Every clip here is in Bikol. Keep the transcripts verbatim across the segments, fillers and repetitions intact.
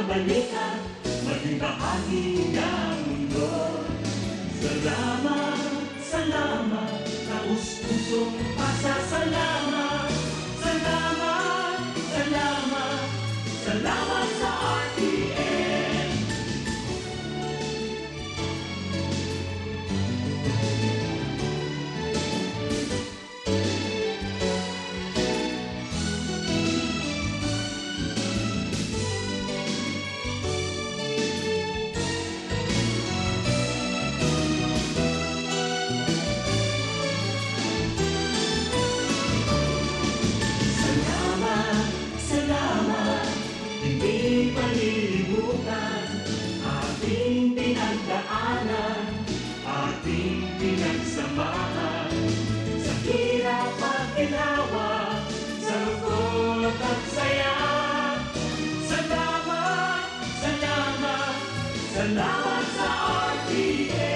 Balita, maging bahagi ng mundo. Salamat, salamat, taos pusong pasasalamat. Salamat, salamat, salamat sa R T N. Salamat, salamat, hindi palilimutan ating pinagdaanan, ating pinagsamahan, sa hirap at ginhawa, sa lungkot at saya. Salamat, salamat, salamat sa R T N.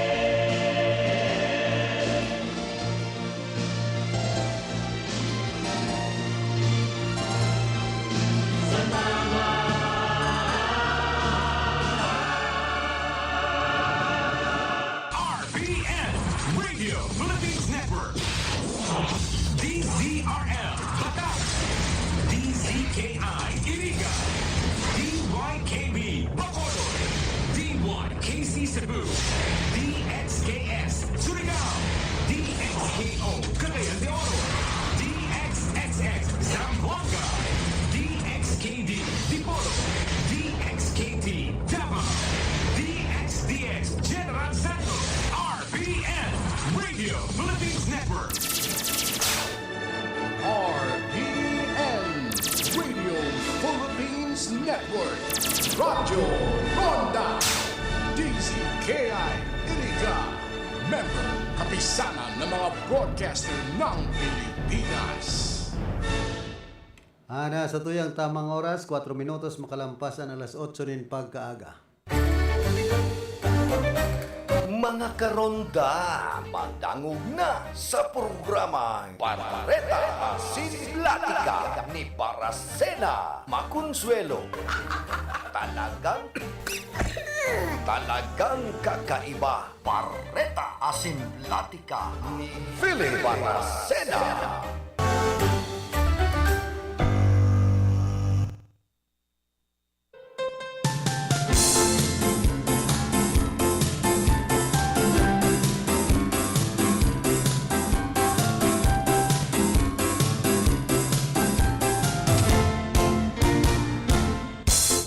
Salamat. R P N, Radio Philippines Network. D Z R L, Batac. D Z K I, Iriga. D Y K B, Bacolod. D Y K C Cebu. D X K S, Surigao. D X K O, Cagayan de Oro. D X X X, Zamboanga. D X K D, Dipolog. D X K T, Davao. D X D X, General Santos. R P N, Radio Philippines Network. R P N, Radio Philippines Network. Radyo Ronda. D Z K I Iriga. Member, Kapisanan ng mga Broadcaster ng Pilipinas. Ana, sa tuyang tamang oras, kwatro minutos makalampas an alas otso nin pagkaaga. Mga karonda, madangog na sa programang Bareta Asin Platika ni Baracena Maconsuelo. Talagang, talagang kakaiba. Bareta Asin Platika ni Philip Baracena.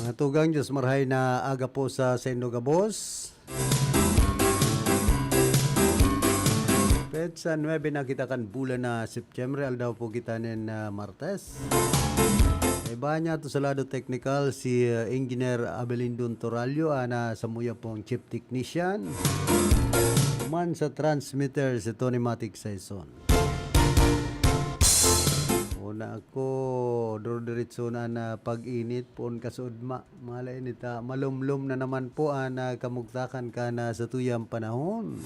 Mga tugang, Diyos marahay na aga po sa saindo gabos. Petsa nuebe na kita kan bulan na Setyembre, aldaw po kita nin, ah, Martes. Iba niya to sa lado teknikal, si, ah, Engineer Abelindon Torallo, ana, samuya pong chief technician. Man sa transmitter, si Tony Matic Saison. Una ako, durdiritso na na pag-init, poon kasuodma. Malay nita, malumlom na naman po an, ah, kamugtakan kan, ah, satuyang panahon.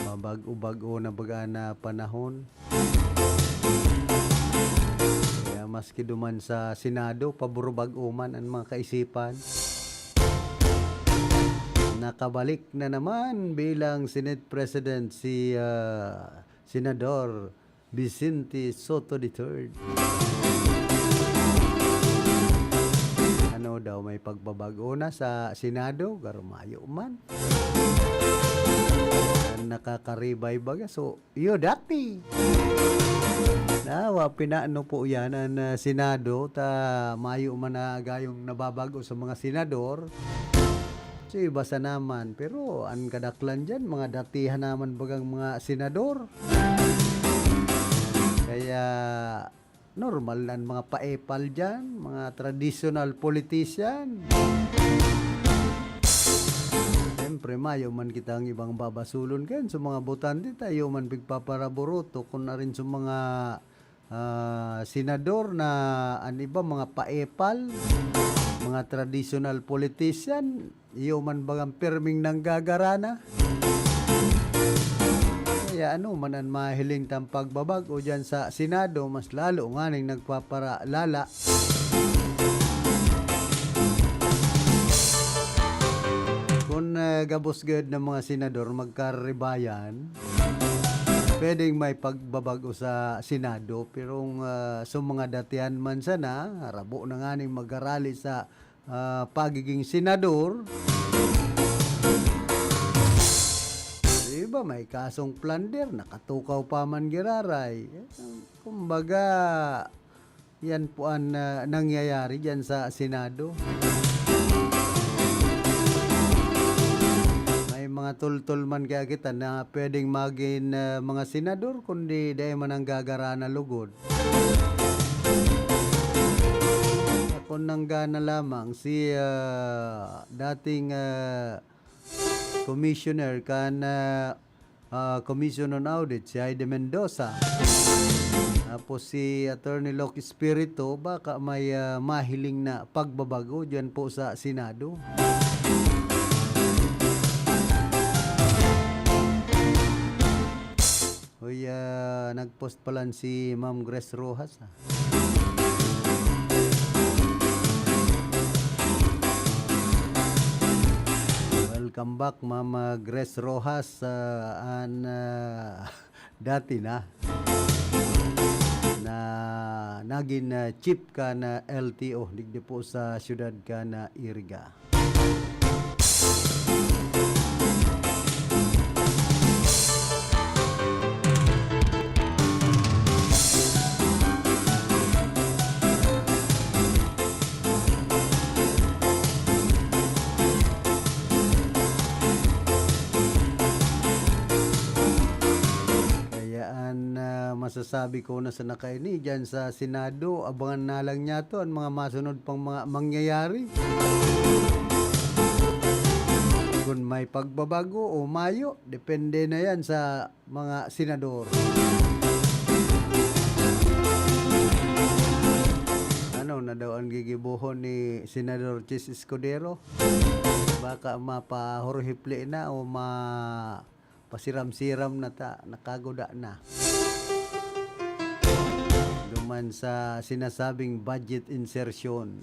Mabag-o-bag-o na baga na panahon. Kaya maski duman sa Senado, pabor bag-o man an mga kaisipan. Nakabalik na naman bilang Senate President si, ah, Senador Vicente Sotto the third. Ano daw, may pagbabago na sa Senado? Garo mayo man. Ang nakakaribay baga, so, iyo dati. Na, wa pinaano po yan, ang, ah, Senado, ta mayo man na gayong nababago sa mga senador. So, iba sa naman. Pero, ang kadaklan dyan, mga datihan naman bagang mga senador. Kaya, normal na ang mga paepal dyan, mga traditional politician. Siyempre, mayo man kitang ibang babasulon kan sa mga botante, ta iyo man pigpaparaburoto, kun arin sa mga, ah, senador na an iba, mga paepal, mga traditional politician, iyo man bagang pirming nanggagarana. Kaya ano man an mahiling tang pagbabag-o dyan sa Senado, mas lalo nganing nagpaparalala Gabos gayod ng mga senador magkaribayan, pwedeng may pagbabago sa Senado, pero, ah, sa mga datihan man sana, harabo na nga ning magarali sa, ah, pagiging senador. Di ba, may kasong plunder, nakatukaw pa man giraray. Kumbaga, yan po ang, ah, nangyayari diyan sa Senado. May mga tultol man kaya kita na pwedeng magin, ah, mga senador, kundi dai man nanggagara na lugod. Ako nanggana lamang si, ah, dating, ah, commissioner kan, ah, ah, Commission on Audit, si Haide Mendoza. Tapos si Attorney Locke Espiritu, baka may, ah, mahiling na pagbabago diyan po sa Senado. Uy, ah, nag-post palan si Ma'am Grace Rojas, ah. Welcome back, Ma'am, ah, Grace Rojas, ah, an, ah, dati na, na naging, ah, chief kan, ah, L T O, digdi po sa siyudad kan, ah, Iriga. Kaya an, ah, masasabi ko na sana kaini, diyan sa Senado, abangan na lang niyato an mga masunod pang mga mangyayari. Kun may pagbabago o mayo, depende na yan sa mga senador. Ano na daw ang gigibohon ni Senador Chiz Escudero? Baka mapahurhipli na o ma-, pasiram-siram na ta, nakaguda na. Duman sa sinasabing budget insertion.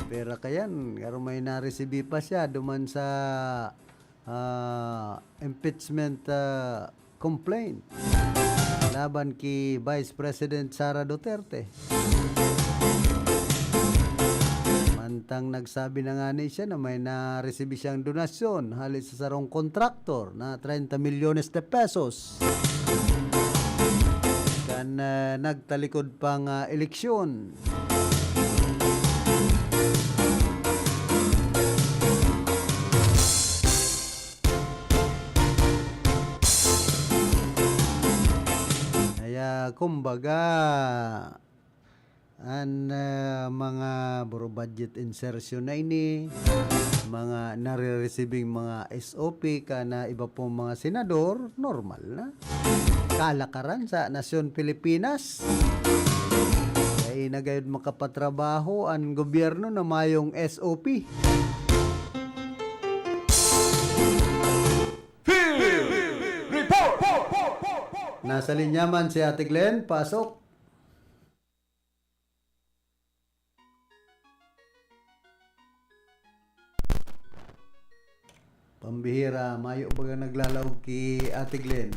Pero kayan, garo may naresibi pa siya duman sa, ah, impeachment, ah, complaint laban ki Vice President Sara Duterte. Mantang nagsabi na ngani siya na may naresibi siyang donasyon hali sa sarong kontraktor na treinta milyones de pesos kan, ah, nagtalikod pang, ah, eleksyon. Kaya, kumbaga, an, ah, mga buro budget insertion na ini, mga nare-receiving mga S O P ka na iba pong mga senador, normal na. Kalakaran sa nasyon Pilipinas. Dai na gayud makapatrabaho an gobyerno na mayong S O P. Field Report! Nasa linya man si Ate Glenn, pasok. Pambihira, mayo baga naglalaog ki Ate Glenn.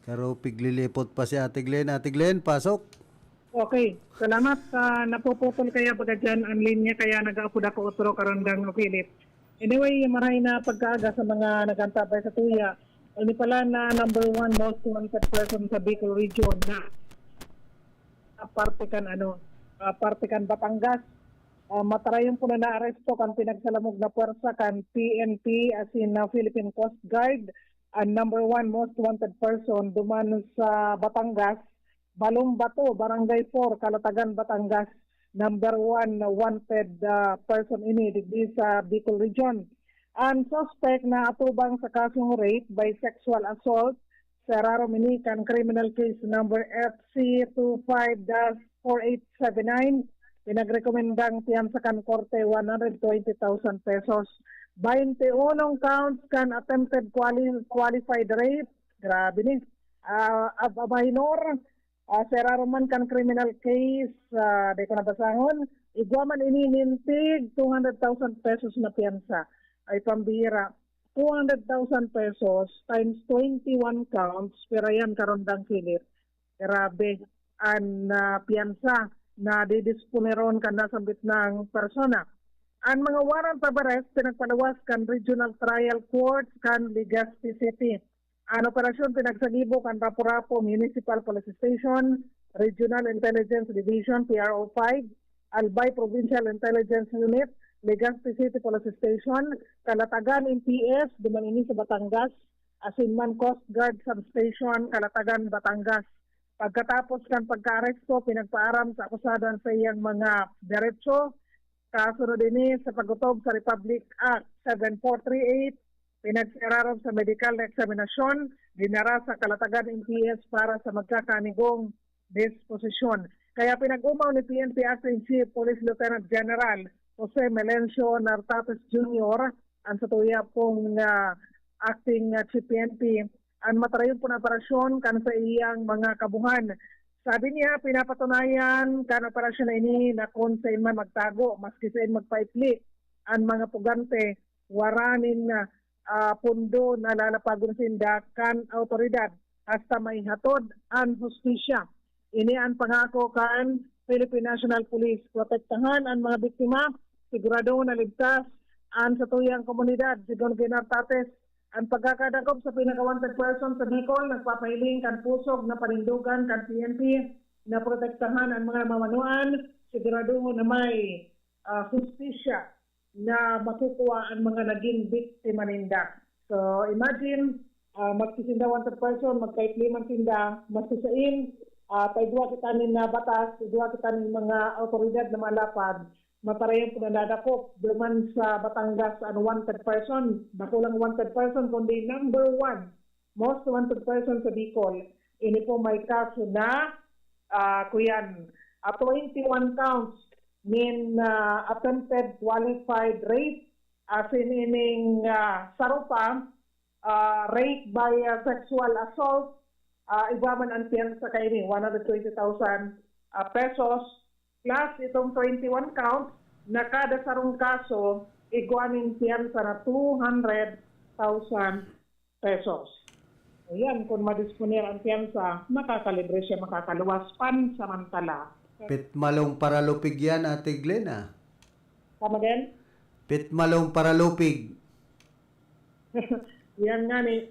Pero piglilipot pa si Ate Glenn. Ate Glenn, pasok. Okay. Salamat. Ah, napuputol kaya baga dyan ang linya, kaya nag-aapod ako otro karandang ukilit. Anyway, marahay na pagkaaga sa mga nag-antabay sa tuya. Ini pala na number one most wanted person sa Bicol region na, ah, parte kan ano, ah, parte kan Batangas. Ah, matarayon po na naaresto kan pinagsalamog na pwersa kan P N P, asin na Philippine Coast Guard, ang number one most wanted person duman sa Batangas, Balumbato, Barangay four, Calatagan, Batangas. Number one na wanted, ah, person ini digdi sa Bicol Region. Ang suspect na atubang sa kasong rape by sexual assault sa rarom ini kan criminal case number F C two five dash four eight seven nine, pinagrekomendang piyansa kan korte one hundred twenty thousand pesos. Bainti unong counts kan attempted quali-, qualified rape. Grabe ni. Ah, ab-, a minor, ah, sa rarom man kan criminal case, ah, di ko nabasahon, igwa man ini nin tig two hundred thousand pesos na piyansa. Ay pambira, two hundred thousand pesos times twenty-one counts, pira yan, Karondang Philip? Grabe, an, ah, piyansa na didisponeron kan nasambit na persona. An mga warrant of arrest pinagpaluwas kan Regional Trial Court kan Legazpi City. An operasyon pinagsagibo kan Rapu-Rapu Municipal Police Station, Regional Intelligence Division, P R O five, Albay Provincial Intelligence Unit, Legazpi City Police Station, Calatagan M P S, duman ini sa Batangas, asin man Coast Guard Substation, Calatagan, Batangas. Pagkatapos kan pagkaaresto, pinagpaaram sa akusado an saiyang mga derecho. Kasunod ini sa pag-otob sa Republic Act seven four three eight, pinagseraron sa medikal na eksaminasyon, dinara sa Calatagan M P S para sa magkakanigong disposisyon. Kaya pinag-omaw ni P N P Acting Chief Police Lieutenant General Jose Melencio Nartates Junior, ang satuya pong, ah, acting, ah, Chief P N P, ang matarayon pong operasyon kan sa iyang mga kabuhan. Sabi niya, pinapatunayan kan operasyon na ini na kung sain man magtago, maski sain magpaipli an mga pugante, wara nin, ah, pundo na lalapagon sinda kan awtoridad hasta maihatod an hustisya. Ini an pangako kan Philippine National Police, protektahan an mga biktima, sigurado na ligtas an satuyang komunidad, sigon kay Nartates. An pagkakadakop sa pinaka-wanted person sa Bicol nagpapahiling kan pusog na panindogan kan P N P na protektahan an mga mamanoan, sigurado na may, ah, hustisya na makukuha an mga naging biktima ninda. So, imagine, ah, maski sinda wanted person, magkaipli man sinda, maski sain, ah, paigwa kita nin, ah, batas, igwa kita nin mga awtoridad na malapad, matarayan po na nadakop duman sa Batangas an wanted person. Dakulang wanted person, kundi number one most wanted person sa Bicol. Ini po may kaso na, ah, kuyan, ah, twenty-one counts nin, ah, attempted qualified rape, asin ining, ah, saro pa, ah, rape by, ah, sexual assault, ah, iba man ang piyansa kaini, one hundred twenty thousand, ah, pesos, plus itong twenty-one counts na kada sarong kaso, igwa nin piyansa na two hundred thousand pesos. Ayan, kung madisponer ang piyansa, makakalibre siya, makakaluwas pansamantala. Pitmalong paralupig yan, Ate Glenn, ah. Tama din? Pitmalong paralupig. Yan nga ni,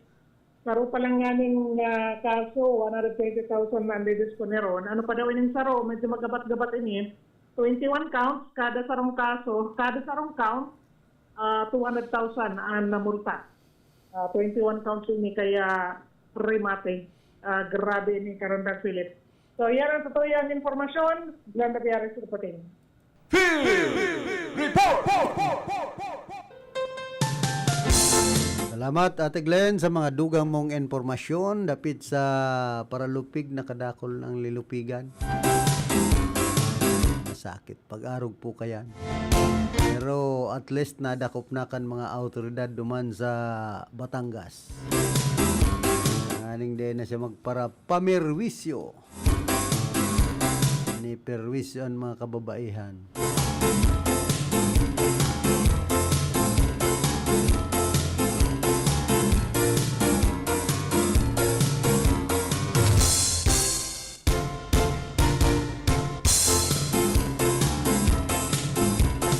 saro pa lang nga ning, ah, kaso, one hundred twenty thousand na ang didisponeron. Ano pa daw ining saro? Medyo magabat-gabat ini. Twenty-one counts, kada sarong kaso, kada sarong count, ah, two hundred thousand ang namulta. Ah, twenty-one counts ini, kaya remate. Ah, grabe ini, Karandang Philip. So, yan ang totoo yang impormasyon. Glenda Piares reporting. Field Report! Salamat, Ate Glenn, sa mga dugang mong impormasyon dapit sa paralupig na kadakol ng lilupigan. Masakit pag-arog po kayan. Pero at least nadakop na kan mga awtoridad duman sa Batangas. Nganing di na siya magparapamerwisyo. Ni perwisyo an mga kababaihan.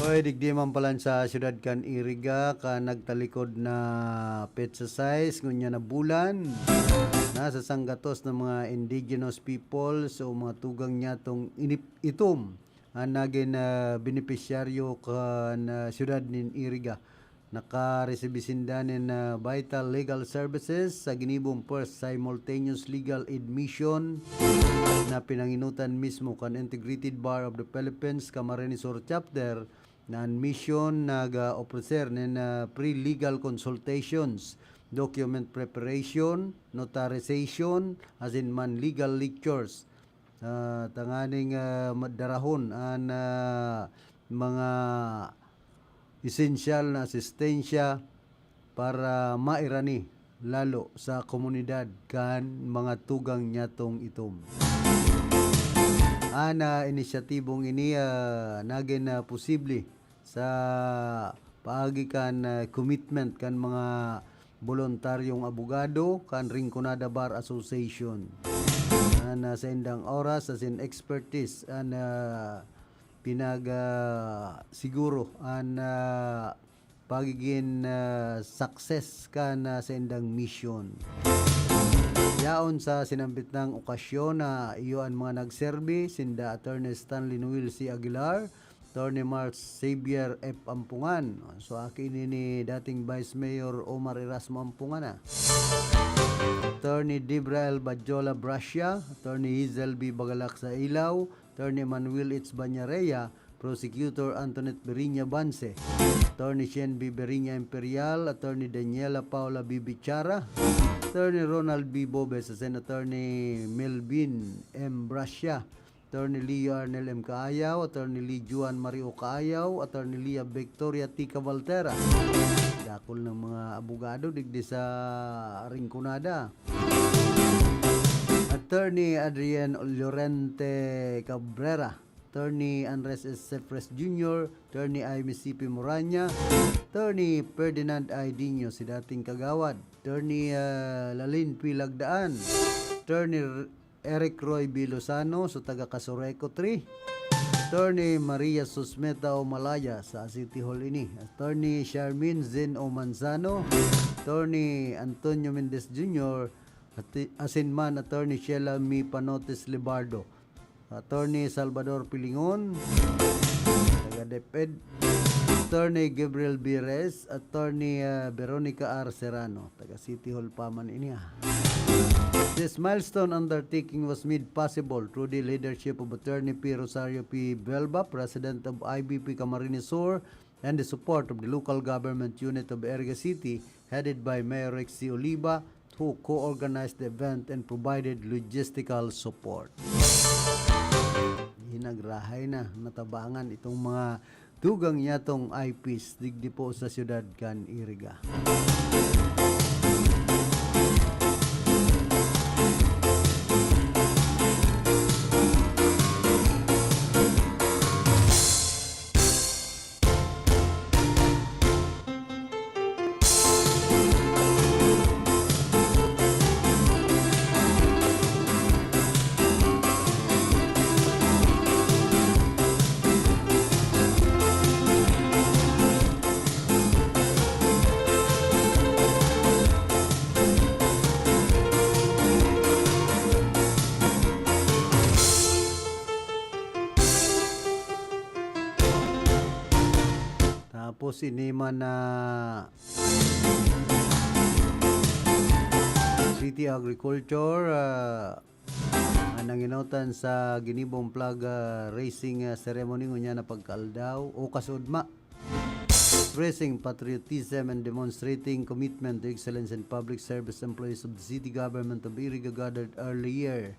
Oy, digdi man palan sa siyudad kan Iriga, kan nagtalikod na petsa sais, ngunyan na bulan, na sa sanggatos ng mga indigenous people, so mga tugang niya tong inip-, itom, ang naging, ah, benepisyaryo kan, ah, siyudad nin Iriga. Nakaresibi sinda nin, ah, vital legal services sa ginibong first simultaneous legal aid mission na pinangenotan mismo kan Integrated Bar of the Philippines Camarines Sur Chapter, na an mission nag-opreser nin, ah, free legal consultations, document preparation, notarization, asin man legal lectures, ah, tanganing, ah, madarahon an, ah, mga esensyal na asistensya para mairani lalo sa komunidad kan mga tugang nyatong itom. An, ah, inisyatibong ini, ah, nagin, ah, posible sa paagi kan, ah, commitment kan mga boluntaryong abogado kan Rinconada Bar Association. An, ah, saindang oras asin expertise an, ah, pinag, ah, siguro an, ah, pagigin, ah, success kan, ah, saindang misyon. Yaon sa sinambit nang okasyon na iyo an mga nagserbi, sinda Attorney Stanley Noel C. Aguilar, Attorney Mark Xavier F. Ampungan. So, aki ini ni dating Vice Mayor Omar Erasmo Ampungan, ah. Attorney Debra L. Badjola Bracia, Attorney Hazel B. Bagalak sa Ilaw, Attorney Emmanuel H. Bañarea, Prosecutor Antoinette Beriña Banse, Attorney Shen B. Beriña Imperial, Attorney Daniela Paula B. Bichara, Attorney Ronald B. Bobes, asin Attorney Melvin M. Bracia, Attorney Leo Arnel M. Kaayaw, Attorney Lee Juan Mario Kaayaw, Attorney Lia Victoria T. Cabaltera. Dakul ng mga abogado digdi sa Rinconada. Attorney Adrian Llorente Cabrera, Attorney Andres S. Cefres Junior, Attorney Jaime C P Moraña, Attorney Ferdinand I. Diño, si dating kagawad, Attorney, ah, Lalin P. Lagdaan, Attorney R-, Eric Roy B. Lozano, so taga Casureco three, Attorney Maria Susmeta Omalaya, sa City Hall ini, Attorney Charmaine Zen O. Manzano, Attorney Antonio Mendez Junior, ati-, asin man Attorney Sheila Mi Panotes Lebardo, Attorney Salvador Pilingon, taga DepEd, Attorney Gabriel Bires, Attorney, ah, Veronica R. Serrano, taga City Hall pa man ini, ah. This milestone undertaking was made possible through the leadership of Attorney P. Rosario P. Belba, President of I B P Camarines Sur, and the support of the local government unit of Iriga City, headed by Mayor Rexy Oliva, who co-organized the event and provided logistical support. Hinagrahay na natabangan itong mga tugang niyatong I Ps digdi po sa siyudad kan Iriga. Tapos ini man na City Agriculture, ah, ang nanginotan sa ginibong flag, ah, raising, ah, ceremony ngunyan na pagkaaldaw o kasudma. Expressing patriotism and demonstrating commitment to excellence in public service, employees of the city government of Iriga gathered earlier,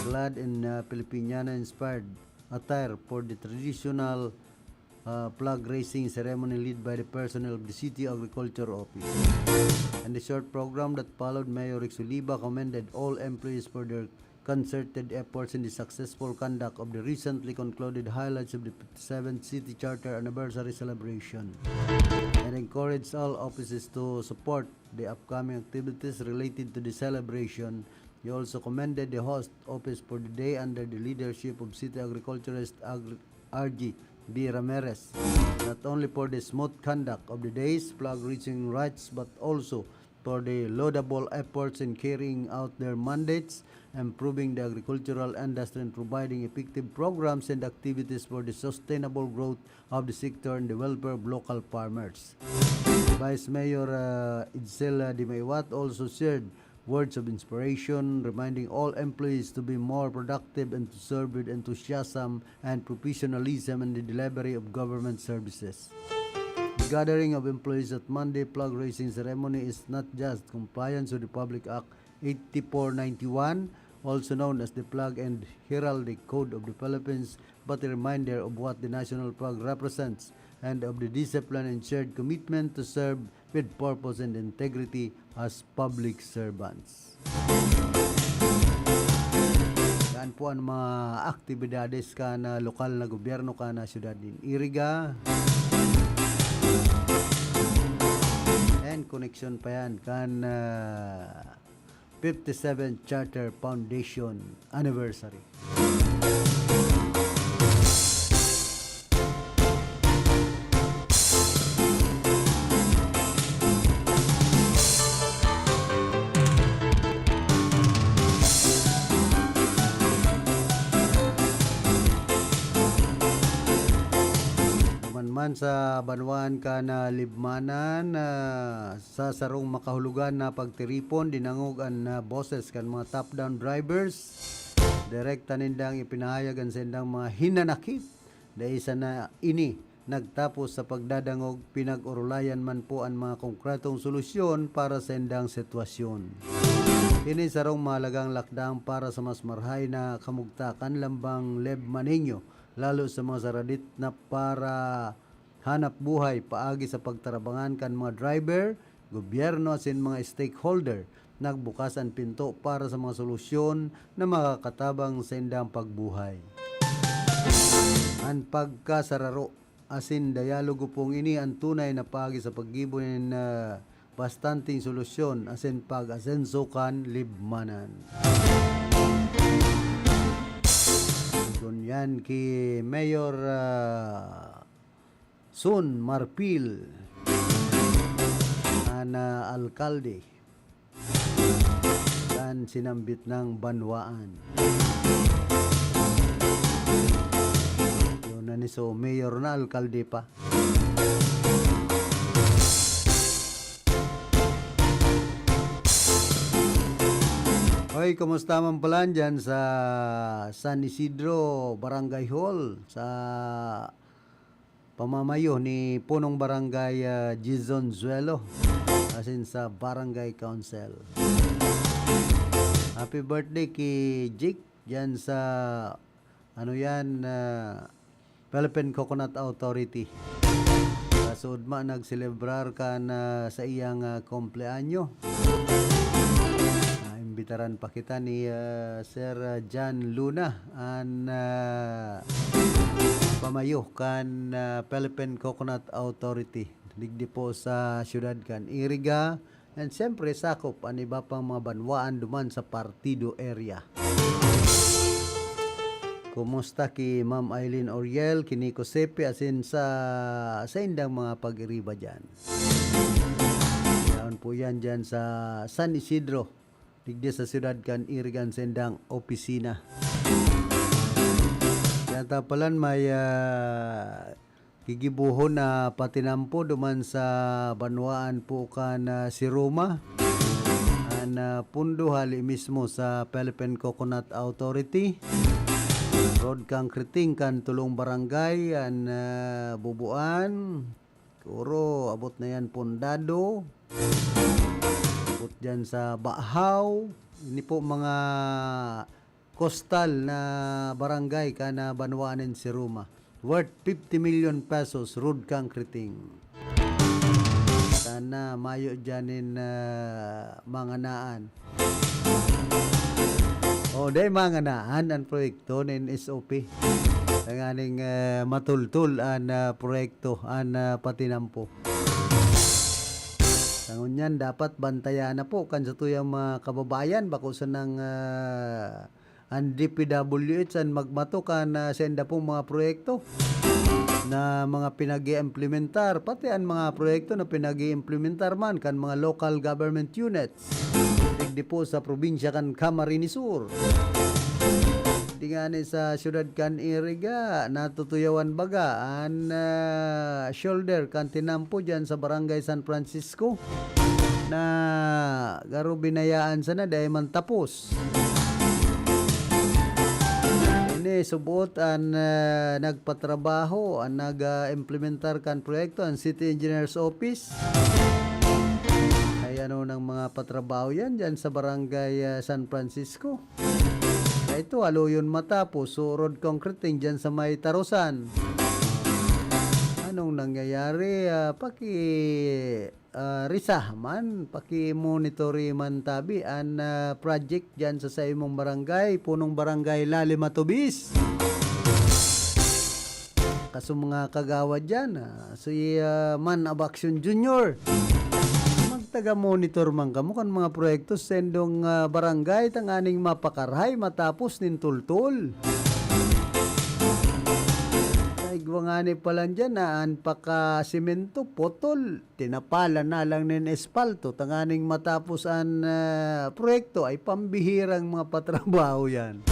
clad in, ah, Filipiniana-inspired attire for the traditional, uh, flag raising ceremony led by the personnel of the City Agriculture Office. And the short program that followed, Mayor Rex Oliva commended all employees for their concerted efforts in the successful conduct of the recently concluded highlights of the fifty-seventh City Charter Anniversary Celebration and encouraged all offices to support the upcoming activities related to the celebration. He also commended the host office for the day under the leadership of City Agriculturist Agri-, R G B Ramirez, not only for the smooth conduct of the day's flag raising rites, but also for the laudable efforts in carrying out their mandates, improving the agricultural industry, and providing effective programs and activities for the sustainable growth of the sector and the welfare of local farmers. Vice Mayor, uh, Edsel, uh, Dimaiwat also shared words of inspiration, reminding all employees to be more productive and to serve with enthusiasm and professionalism in the delivery of government services. The gathering of employees at Monday flag raising ceremony is not just compliance with the Public Act eighty-four ninety-one, also known as the Flag and Heraldic Code of the Philippines, but a reminder of what the national flag represents and of the discipline and shared commitment to serve with purpose and integrity as public servants. Yan po ang mga aktibidades kan, ah, lokal na gobyerno kan, ah, siyudad nin Iriga. And koneksyon pa yan kan, ah, fifty-seventh Charter Foundation Anniversary. Duman man sa banwaan kan, ah, Libmanan, ah, sa sarong makahulugan na pagtiripon, dinangog an, ah, boses kan mga top-down drivers. Direkta nindang ipinahayag an saindang mga hinanakit. Dai sana ini nagtapos sa pagdadangog, pinag-orolayan man po an mga konkretong solusyon para sa indang sitwasyon. Ini sarong mahalagang lakdang para sa mas marhay na kamugtakan lambang Leb Manino, lalo sa mga saradit na para hanap buhay paagi sa pagtarabangan kan mga driver, gobyerno asin mga stakeholder. Nagbukas an pinto para sa mga solusyon na makakatabang sa indang pagbuhay. An pagkasararo asin dialogo pong ini an tunay na paagi sa paggibo nin, ah, bastanteng solusyon asin pag-asenso kan Libmanan. Ngunyan ki Mayor, ah, Sun Marfil, an, ah, alkalde kan sinambit nang banwaan. Yun na ni, so, mayor na, alkalde pa. Hoy, kumusta man pala dyan sa San Isidro Barangay Hall, sa pamamayo ni Punong Barangay, ah, Jason Zuelo, asin sa Barangay Council. Happy birthday ki Jake dyan sa, ano yan, ah, Philippine Coconut Authority. Sa Sudma, nagselebrar kan, ah, sa iyang, ah, kumpleanyo. Ah, imbitaran pa kita ni, ah, Sir, ah, John Luna, an, ah, pamayo kan, ah, Philippine Coconut Authority, digdi po sa siyudad kan Iriga. And siyempre, sakop an iba pang mga banwaan duman sa Partido area. Kumusta ki Ma'am Eileen Oriel, ki Nico Sepe, asin sa saindang mga pag-iriba dyan? Yaon po yan dyan sa San Isidro, digdi sa siyudad kan Iriga an saindang opisina. Kaya tapalan may, ah, gigibohon na patinampo duman sa banwaan po kan, ah, Siruma. An, ah, pundo hali mismo sa Philippine Coconut Authority. Road concreting kan tulong barangay an, ah, bubuan. Siguro abot na yan pundado. Abot dyan sa Bahaw. Ini po mga kostal na barangay kan, ah, banwaan nin Siruma, worth fifty million pesos road concreting. Sana mayo dyan nin, ah, manganaan. O, dai manganaan an proyekto nin S O P. Tanganing, ah, matultol an, ah, proyekto, an, ah, patinampo. Sa ngunyan, dapat bantayan na po kan satuyang mga kababayan, bako sanang, ah, an D P W H an magmato kan, ah, sainda pong mga proyekto. na mga pinag-iimplementar, pati an mga proyekto na pinag-iimplementar man kan mga local government units digdi po sa probinsya kan Camarines Sur. Di ngani sa siyudad kan Iriga, natutuyawan baga an, ah, shoulder kan tinampo diyan sa Barangay San Francisco na garo binayaan sana, dai man tapos. Ini, subot an, ah, nagpatrabaho, an nag-, ah, implementar kan proyekto, an City Engineer's Office. Ay, ano nang mga patrabaho yan dyan sa Barangay, ah, San Francisco? Ito, haloyon matapos, so road concreting dyan sa may Tarusan. Anong nangyayari? Ah, paki, ah, risa man, paki-monitor man tabi an, ah, project dyan sa, sa imong barangay, punong barangay Lali Matubis. Kaso mga kagawad dyan, ah, si, ah, Man of Action Junior, magtaga-monitor man kamo kan mga proyekto sa indong, ah, barangay tanganing mapakarahay matapos nin tultol. Ay, igwa ngani palan dyan na an pakasimento, putol. Tinapalan na lang nin espalto tanganing matapos an, ah, proyekto. Ay pambihirang mga patrabaho yan.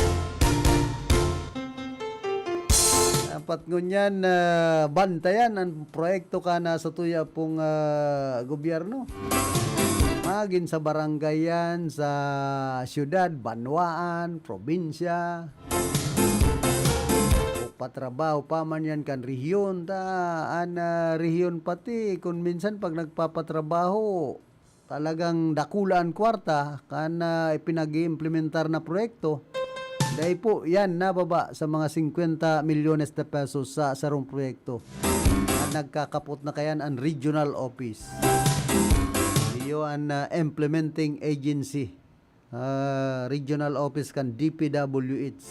Dapat ngunyan, ah, bantayan an proyekto kana sa tuya pong, ah, gobyerno. Magin sa barangay yan, sa siyudad, banwaan, probinsya. O patrabaho pa man yan kan rehiyon, ta an, ah, rehiyon pati kun minsan pag nagpapatrabaho, talagang dakula an kwarta kan, ah, ipinag-iimplementar na proyekto. Dai po yan nababa sa mga singkwenta milyones de pesos sa sarong proyekto. At nagkakapot na kayan an regional office. Iyo an, ah, implementing agency, ah, regional office kan D P W H.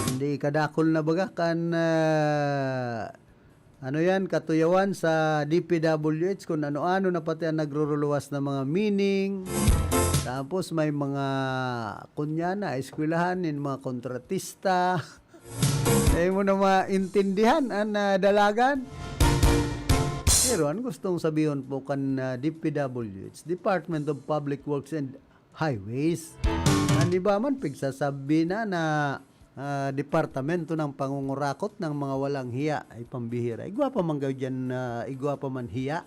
Hindi kadakol na baga kan, ah, ano yan, katuyawan sa D P W H, kung ano-ano na pati ang nagruruluwas na mga meaning. Tapos may mga, kunya na, eskwelahan nin mga kontratista. Dai mo na maintindihan an, ah, dalagan. Pero an gustong sabihon po kan, ah, D P W H, Department of Public Works and Highways. An iba man, pigsasabi na na, ah, departamento ng pangungurakot ng mga walang hiya. Ay pambihira. Igwa pa man gaw diyan, ah, igwa pa man hiya.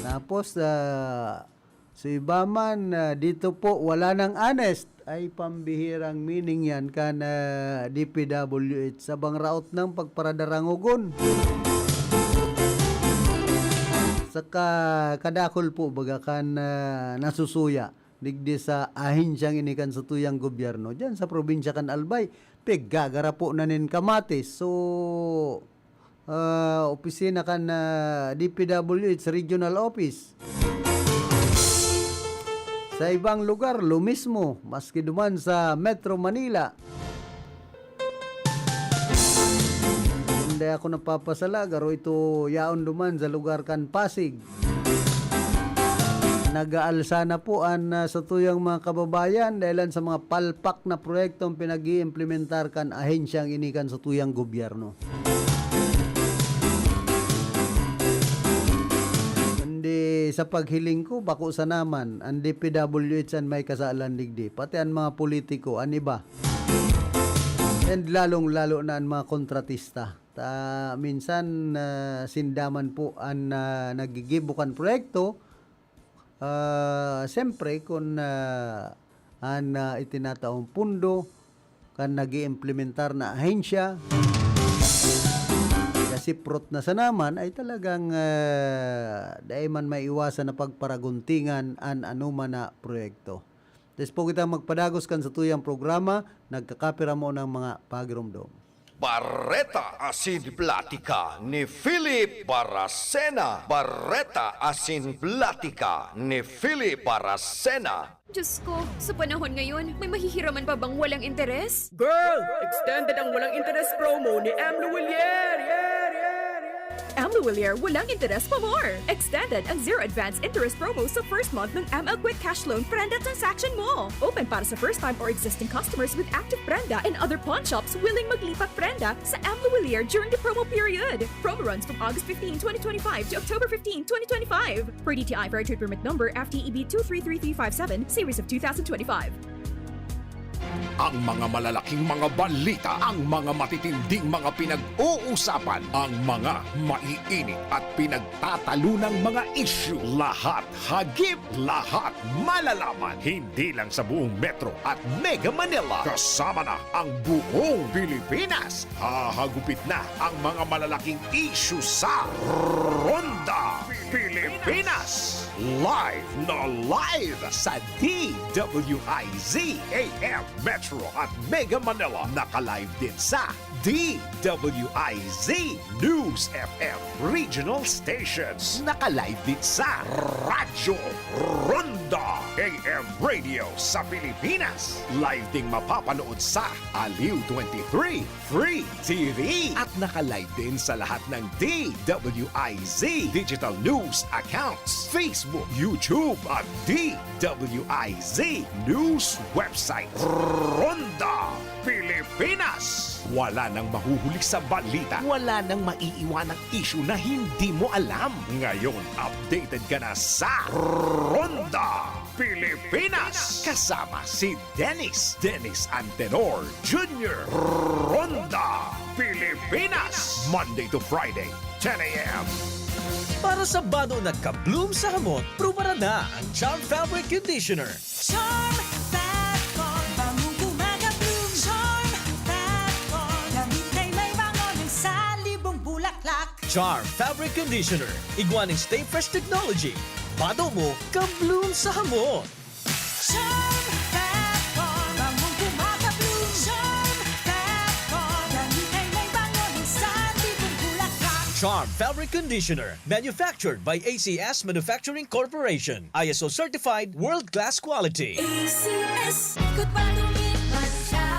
Tapos, ah, sa iba man, ah, dito po, wala nang honest. Ay pambihirang meaning yan kan, ah, D P W H sa bangraot ng pagparadarangogon. Saka kadakol po, baga kan, ah, nasusuya digdi sa ahensyang ini kan satuyang gobyerno, diyan sa probinsya kan Albay, piggagarapo na nin kamatis. So, ah, opisina kan, ah, D P W H regional office. Sa ibang lugar, lo mismo, maski duman sa Metro Manila. Hindi ako napapasala, garo ito yaon duman sa lugar kan Pasig. Nag-aalsa na po an, ah, satuyang mga kababayan dahilan sa mga palpak na proyektong pinag-iimplementar kan ahensyang ini kan satuyang gobyerno. Kundi sa paghiling ko, bako sana man, an D P W H an may kasalan digdi, pati an mga politiko, an iba. And lalong-lalo na an mga kontratista. Ta, minsan, ah, sinda man po an, ah, naggigibo kan proyekto. Ah, siyempre, kun, ah, an, ah, itinataong pundo kan nag-iimplementar na ahensya, kasiprot na sana man, ay talagang, ah, dai man maiwasan na pagparaguntingan an anoman na proyekto. Despo kita magpadagos kan satuyang programa, nagkakapira mo ng mga pagiromdom. Bareta asin Platika ni Philip Baracena. Bareta asin Platika ni Philip Baracena. Diyos ko, sa panahon ngayon, may mahihiraman pa bang walang interes? Girl, extended ang walang interes promo ni M. Lhuillier! M. Luwilier, walang interes pa more! Extended ang zero advance interest promo sa first month ng M L Quick Cash Loan Prenda transaction mo! Open para sa first time or existing customers with active Prenda and other pawn shops willing maglipat Prenda sa M Luwilier during the promo period. Promo runs from August fifteen, twenty twenty-five to October fifteen, twenty twenty-five. Per D T I Fair Trade Permit Number F T E B two three three three five seven, series of two thousand twenty-five. Ang mga malalaking mga balita, ang mga matitinding mga pinag-uusapan, ang mga maiinit at pinagtatalunang mga isyu, lahat hagip, lahat malalaman. Hindi lang sa buong Metro at Mega Manila, kasama na ang buong Pilipinas. Hahagupit na ang mga malalaking isyu sa Ronda Pilipinas. Live na live sa D W I Z A M Metro at Mega Manila. Naka-live din sa D W I Z News F M Regional Stations. Naka-live din sa Radyo Ronda A M Radio sa Pilipinas. Live ding mapapanood sa Aliw twenty-three Free T V. At naka-live din sa lahat ng D W I Z digital news accounts, Facebook, YouTube, at D W I Z News website. Ronda Pilipinas. Wala nang mahuhuli sa balita. Wala nang maiiwanang isyu na hindi mo alam. Ngayon, updated ka na sa Ronda Pilipinas. Kasama si Dennis, Dennis Antenor Junior. Ronda Pilipinas. Monday to Friday, ten a.m. Para sa bado na ka-bloom sa hamot, prubaran na ang Charm Fabric Conditioner. Charm Fat Con, bangong gumagabloom. Charm Fat Con, damit ay may bango ng salibong bulaklak. Charm Fabric Conditioner, igwa ning Stay Fresh Technology. Bado mo, ka-bloom sa hamot. Charm Fat Con, bangong gumagabloom. Charm Fat Con, damit ay may bango ng salibong bulaklak. Charm Fabric Conditioner, manufactured by A C S Manufacturing Corporation. I S O certified, world-class quality. A C S, ikot pa, dumit man siya.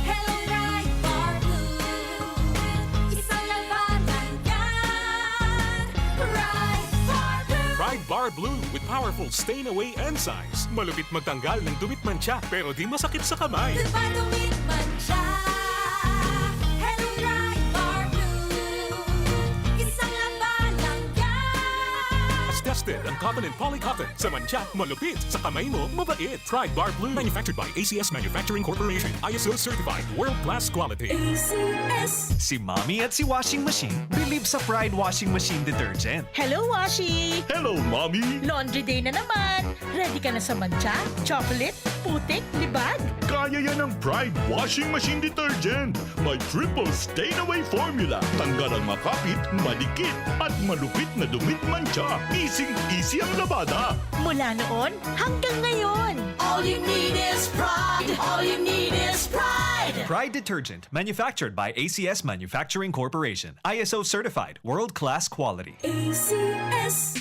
Hello, Pride Bar Blue. Isang labanan yan. Pride Bar Blue. Pride Bar Blue with powerful stain away enzymes. Malupit magtanggal ng dumit mantsa pero di masakit sa kamay. Ikot pa, dumit man siya. Hello, Pride Bar Blue. Isang labanan yan. Tested ang cotton and poly cotton. Sa mantsa, malupit. Sa kamay mo, mabait. Pride Bar Blue. Manufactured by A C S Manufacturing Corporation. I S O certified. World class quality. A C S. Si Mommy at si Washing Machine bilib sa Pride Washing Machine Detergent. Hello, Washi! Hello, Mommy! Laundry day na naman! Ready ka na sa mantsa, chocolate, putik, libag? Kaya yan ng Pride Washing Machine Detergent. May triple stain away formula. Tanggal ang makapit, madikit, at malupit na dumit mantsa. Easy-easy ang labada. Mula noon hanggang ngayon! All you need is Pride. All you need is Pride. Pride Detergent, manufactured by A C S Manufacturing Corporation. I S O certified, world-class quality. A C S.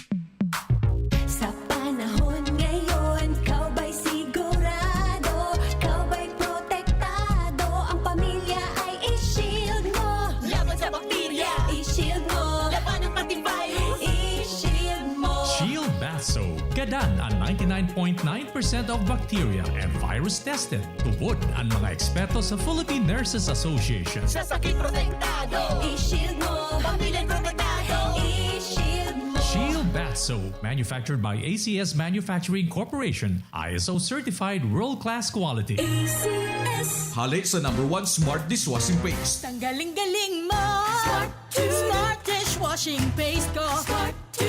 Sa panahon ngayon, ikaw ba'y sigurado? Ikaw ba'y protektado? Ang pamilya ay i-shield mo. Laban sa bakterya, i-shield mo. Labanan pati virus, i-shield mo. Shield Bath Soap. Gadan ang ninety-nine point nine percent of bacteria and virus tested. Tubod ang mga eksperto sa Philippine Nurses Association. Sa sakit protektado, i-shield mo. Pamilya protektado, i-shield mo. Shield Bath Soap, manufactured by A C S Manufacturing Corporation, I S O certified world-class quality. A C S. Hali sa number one smart dishwashing paste. Tanggaling-galing mo! Smart to. Smart dishwashing paste ko! Smart to.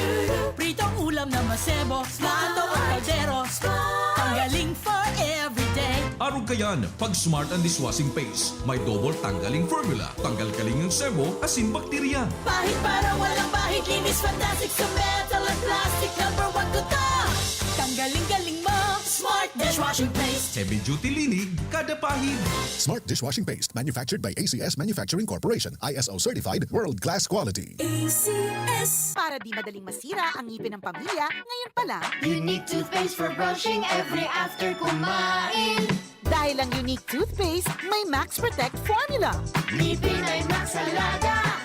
Pritong ulam na masebo, plato o kaldero. Tanggaling for everyday. Arog kayan, pag smart ang dishwashing paste, may double tanggaling formula. Tanggal kaling ang sebo, asin bakterya. Pahid para walang bahid, linis fantastic sa metal at plastic. Number one ko to. Tanggaling-galing mo! Smart dishwashing paste. Heavy duty linig, kada pahid. Smart dishwashing paste, manufactured by A C S Manufacturing Corporation, I S O certified, world class quality. A C S. Para di madaling masira ang ngipin ng pamilya, ngayon pa lang. Unique toothpaste for brushing every after kumain. Dahil ang Unique Toothpaste may Max Protect Formula. Ngipin ay Max Alaga.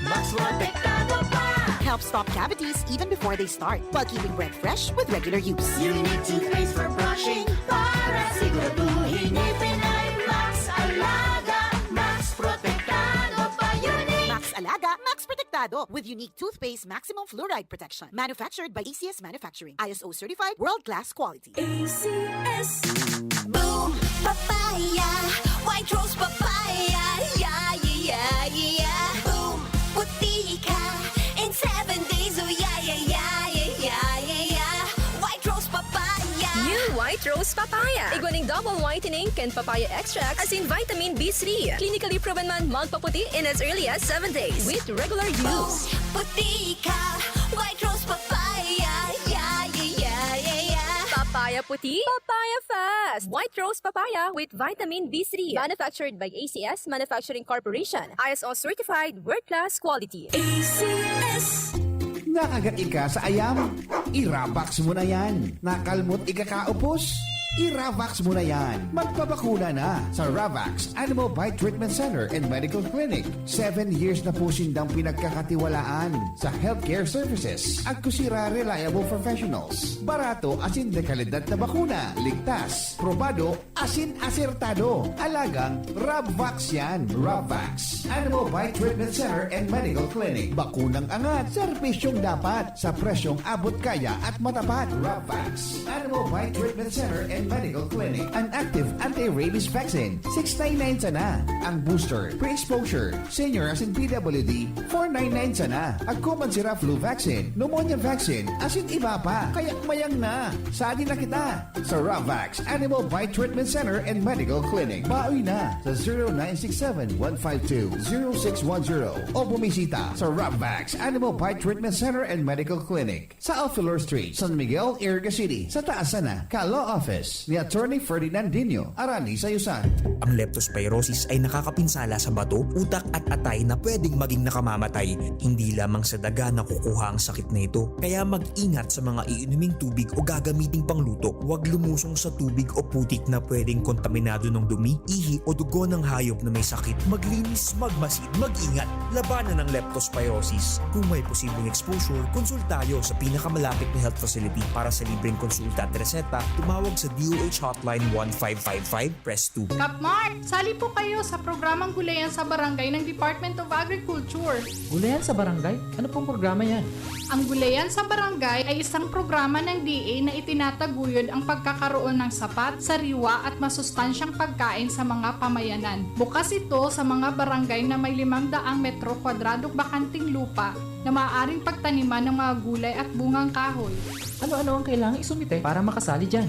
Max Protektado pa! Helps stop cavities even before they start, while keeping breath fresh with regular use. Unique toothpaste for brushing para siguraduhin ngipin ay Max Alaga, Max Protektado pa. Unique! Max Alaga, Max Protektado, with unique toothpaste maximum fluoride protection. Manufactured by A C S Manufacturing. I S O certified, world-class quality. A C S. Boom! Papaya! White Rose Papaya! Yeah, yeah, yeah, yeah! Boom! Puti ka in seven days! Oh, yeah, yeah, yeah, yeah, yeah, yeah, yeah! White Rose Papaya! New White Rose Papaya. Igwa ning double whitening kan papaya extract asin vitamin B three. Clinically proven man magpaputi in as early as seven days with regular use. Puti ka! White Rose Papaya! Yeah, yeah, yeah, yeah, yeah! Papaya puti, papaya fast. White Rose Papaya with vitamin B three. Manufactured by A C S Manufacturing Corporation. I S O certified, world-class quality. A C S. Nakagat ika sa ayam? I-Ravax mo na yan. Nakalmot ika kaupos? I-Ravax mo na yan. Magpabakuna na sa Ravax Animal Bite Treatment Center and Medical Clinic. Seven years na po sindang pinagkakatiwalaan sa healthcare services. Agkusira reliable professionals. Barato asin dekalidad na bakuna. Ligtas, probado, asin asertado. Alagang Rabvax yan. Rabvax. Animal Bite Treatment Center and Medical Clinic. Bakunang angat, serbisyong dapat, sa presyong abot kaya at matapat. Rabvax. Animal Bite Treatment Center and Medical Clinic. An active anti-rabies vaccine, six nine nine sana. Ang booster, pre-exposure, senior asin P W D, four nine nine sana. Agko man sira flu vaccine, pneumonia vaccine, asin iba pa. Kaya mayang na. Sadi na kita sa Ravax Animal Bite Treatment Center and Medical Clinic. Baoy na sa zero nine six seven one five two zero six one zero o bumisita sa Ravax Animal Bite Treatment Center and Medical Clinic sa Alfilor Street, San Miguel, Iriga City, sa taas sana ka Law Office ni Attorney Ferdinand Dino, Arani Sayusan. Ang leptospirosis ay nakakapinsala sa bato, utak at atay na pwedeng maging nakamamatay. Hindi lamang sa daga nakukuha ang sakit na ito, kaya mag-ingat sa mga iinuming tubig o gagamiting pangluto. Huwag lumusong sa tubig o putik na pwedeng kontaminado ng dumi, ihi o dugo ng hayop na may sakit. Maglinis, magmasid, mag-ingat. Labanan ang leptospirosis. Kung may posibleng exposure, konsultayo sa pinakamalapit na health facility. Para sa libreng konsulta at reseta, tumawag sa D O H Hotline one five five five, press two. Kapmart, sali po kayo sa programang Gulayan sa Barangay ng Department of Agriculture. Gulayan sa Barangay? Ano pong programa yan? Ang Gulayan sa Barangay ay isang programa ng D A na itinataguyod ang pagkakaroon ng sapat, sariwa at masustansyang pagkain sa mga pamayanan. Bukas ito sa mga barangay na may limang daang metro kwadradong bakanting lupa na maaaring pagtaniman ng mga gulay at bungang kahoy. Ano-ano ang kailangan isumite para makasali dyan?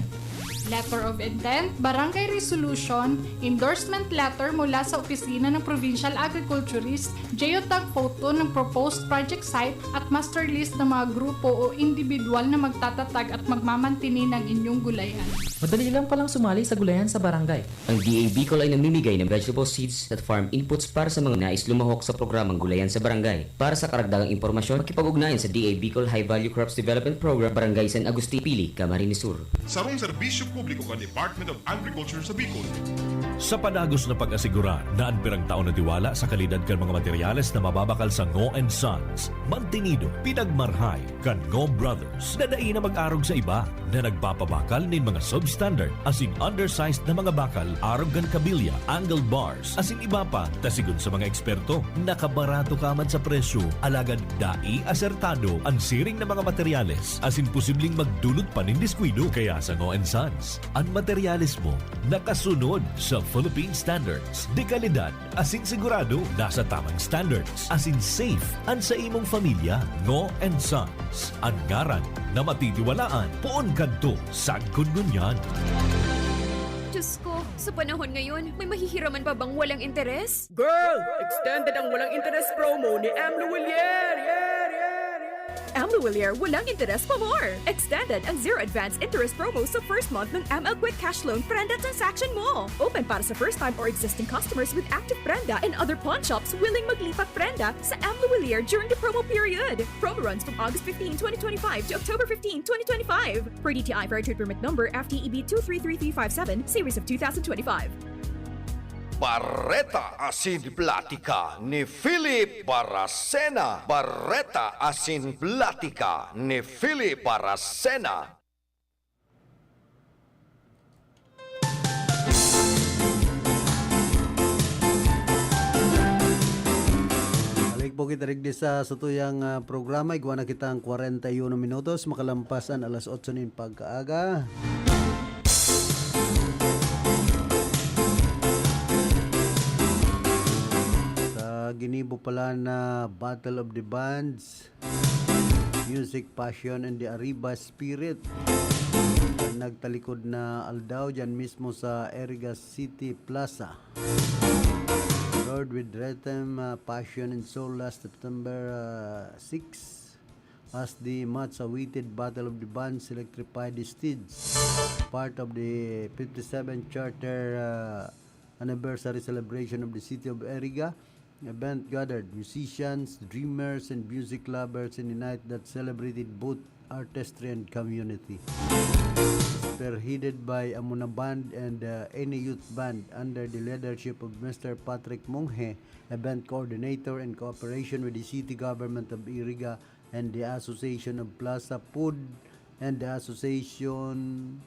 Letter of intent, barangay resolution, endorsement letter mula sa opisina ng provincial agriculturist, geotag photo ng proposed project site at master list ng mga grupo o individual na magtatatag at magmamantini ng inyong gulayan. Madali lang palang sumali sa Gulayan sa Barangay. Ang D A Bicol ay namimigay ng vegetable seeds at farm inputs para sa mga nais lumahok sa programang Gulayan sa Barangay. Para sa karagdagang impormasyon, makipag-ugnayan sa D A Bicol High Value Crops Development Program, Barangay San Agustin, Pili, Camarines Sur. Sarong serbisyo publiko kan Department of Agriculture sa Bicol. Sa padagos na pag-asigurar na an pirang taon na tiwala sa kalidad kan mga materyales na mababakal sa Ngo and Sons, mantinido, pinagmarhay kan Ngo Brothers na dai na mag-arog sa iba na nagpapabakal nin mga substandard asin undersized na mga bakal arog kan kabilya, angle bars, asin iba pa, ta sigon sa mga eksperto, nakabarato ka man sa presyo, alagad dai asertado an siring na mga materyales asin posibleng magdulot pa nin diskuido. Kaya sa Ngo and Sons, an materyales mo nakasunod sa Philippine standards, dekalidad asin sigurado nasa tamang standards asin safe an sa imong familya. Ngo and Sons, an ngaran na matitiwalaan poon kadto sagkod ngunyan. Diyos ko, sa panahon ngayon, may mahihiraman pa bang walang interes? Girl! Extended ang walang interes promo ni M. Lhuillier! Yeah, yeah, yeah! M. Lhuillier, walang interes pa more! Extended ang zero advance interest promo sa first month ng M L Quick Cash Loan Prenda transaction mo! Open para sa first-time or existing customers with active Prenda and other pawn shops willing maglipat Prenda sa M. Lhuillier during the promo period. Promo runs from August fifteen, twenty twenty-five to October fifteen, twenty twenty-five. Per D T I Fair Trade Permit Number F T E B two three three three five seven, Series of two thousand twenty-five. Bareta asin Platika ni Philip Baracena. Bareta asin Platika ni Philip Baracena. Balik po kita digdi sa satuyang, ah, programa. Igwa na kita ang kwarenta y uno minutos, makalampas an alas otso nin pagkaaga. Sa ginibo pala na Battle of the Bands, Music Passion and the Arriba Spirit, nagtalikod na aldaw dyan mismo sa Eriga City Plaza. Roared with rhythm, uh, passion and soul last September, uh, six, as the much-awaited Battle of the Bands electrified the stage. Part of the fifty-seventh Charter, uh, anniversary celebration of the city of Eriga, event gathered musicians, dreamers, and music lovers in a night that celebrated both artistry and community. Spearheaded by Amuna Band and, uh, Any Youth Band under the leadership of Mister Patrick Monghe, event coordinator in cooperation with the city government of Iriga and the Association of Plaza Food and the Association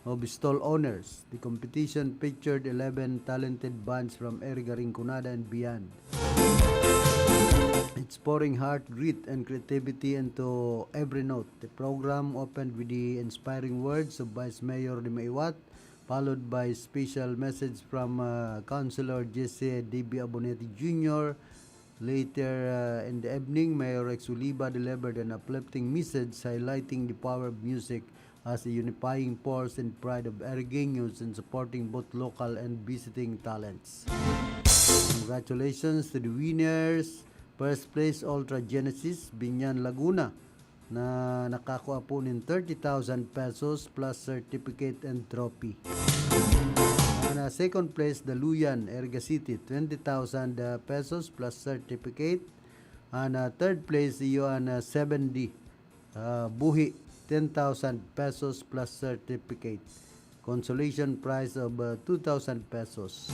of Stall Owners. The competition featured eleven talented bands from Eriga Rinconada and beyond. It's pouring heart, grit, and creativity into every note. The program opened with the inspiring words of Vice Mayor Lima Iwat, followed by special message from, uh, Councilor Jesse D B Abonete Junior. Later, uh, in the evening, Mayor Rex Oliva delivered an uplifting message highlighting the power of music as a unifying force and pride of Erigueños in supporting both local and visiting talents. Congratulations to the winners. First place, Ultra Genesis, Binyan, Laguna, na nakakua po nin thirty thousand pesos plus certificate and trophy. And, uh, second place, Daluyan, Erga City, twenty thousand, uh, pesos plus certificate. And, uh, third place, iyo an, uh, seven D, uh, Buhi, ten thousand pesos plus certificate. Consolation prize of, uh, two thousand pesos.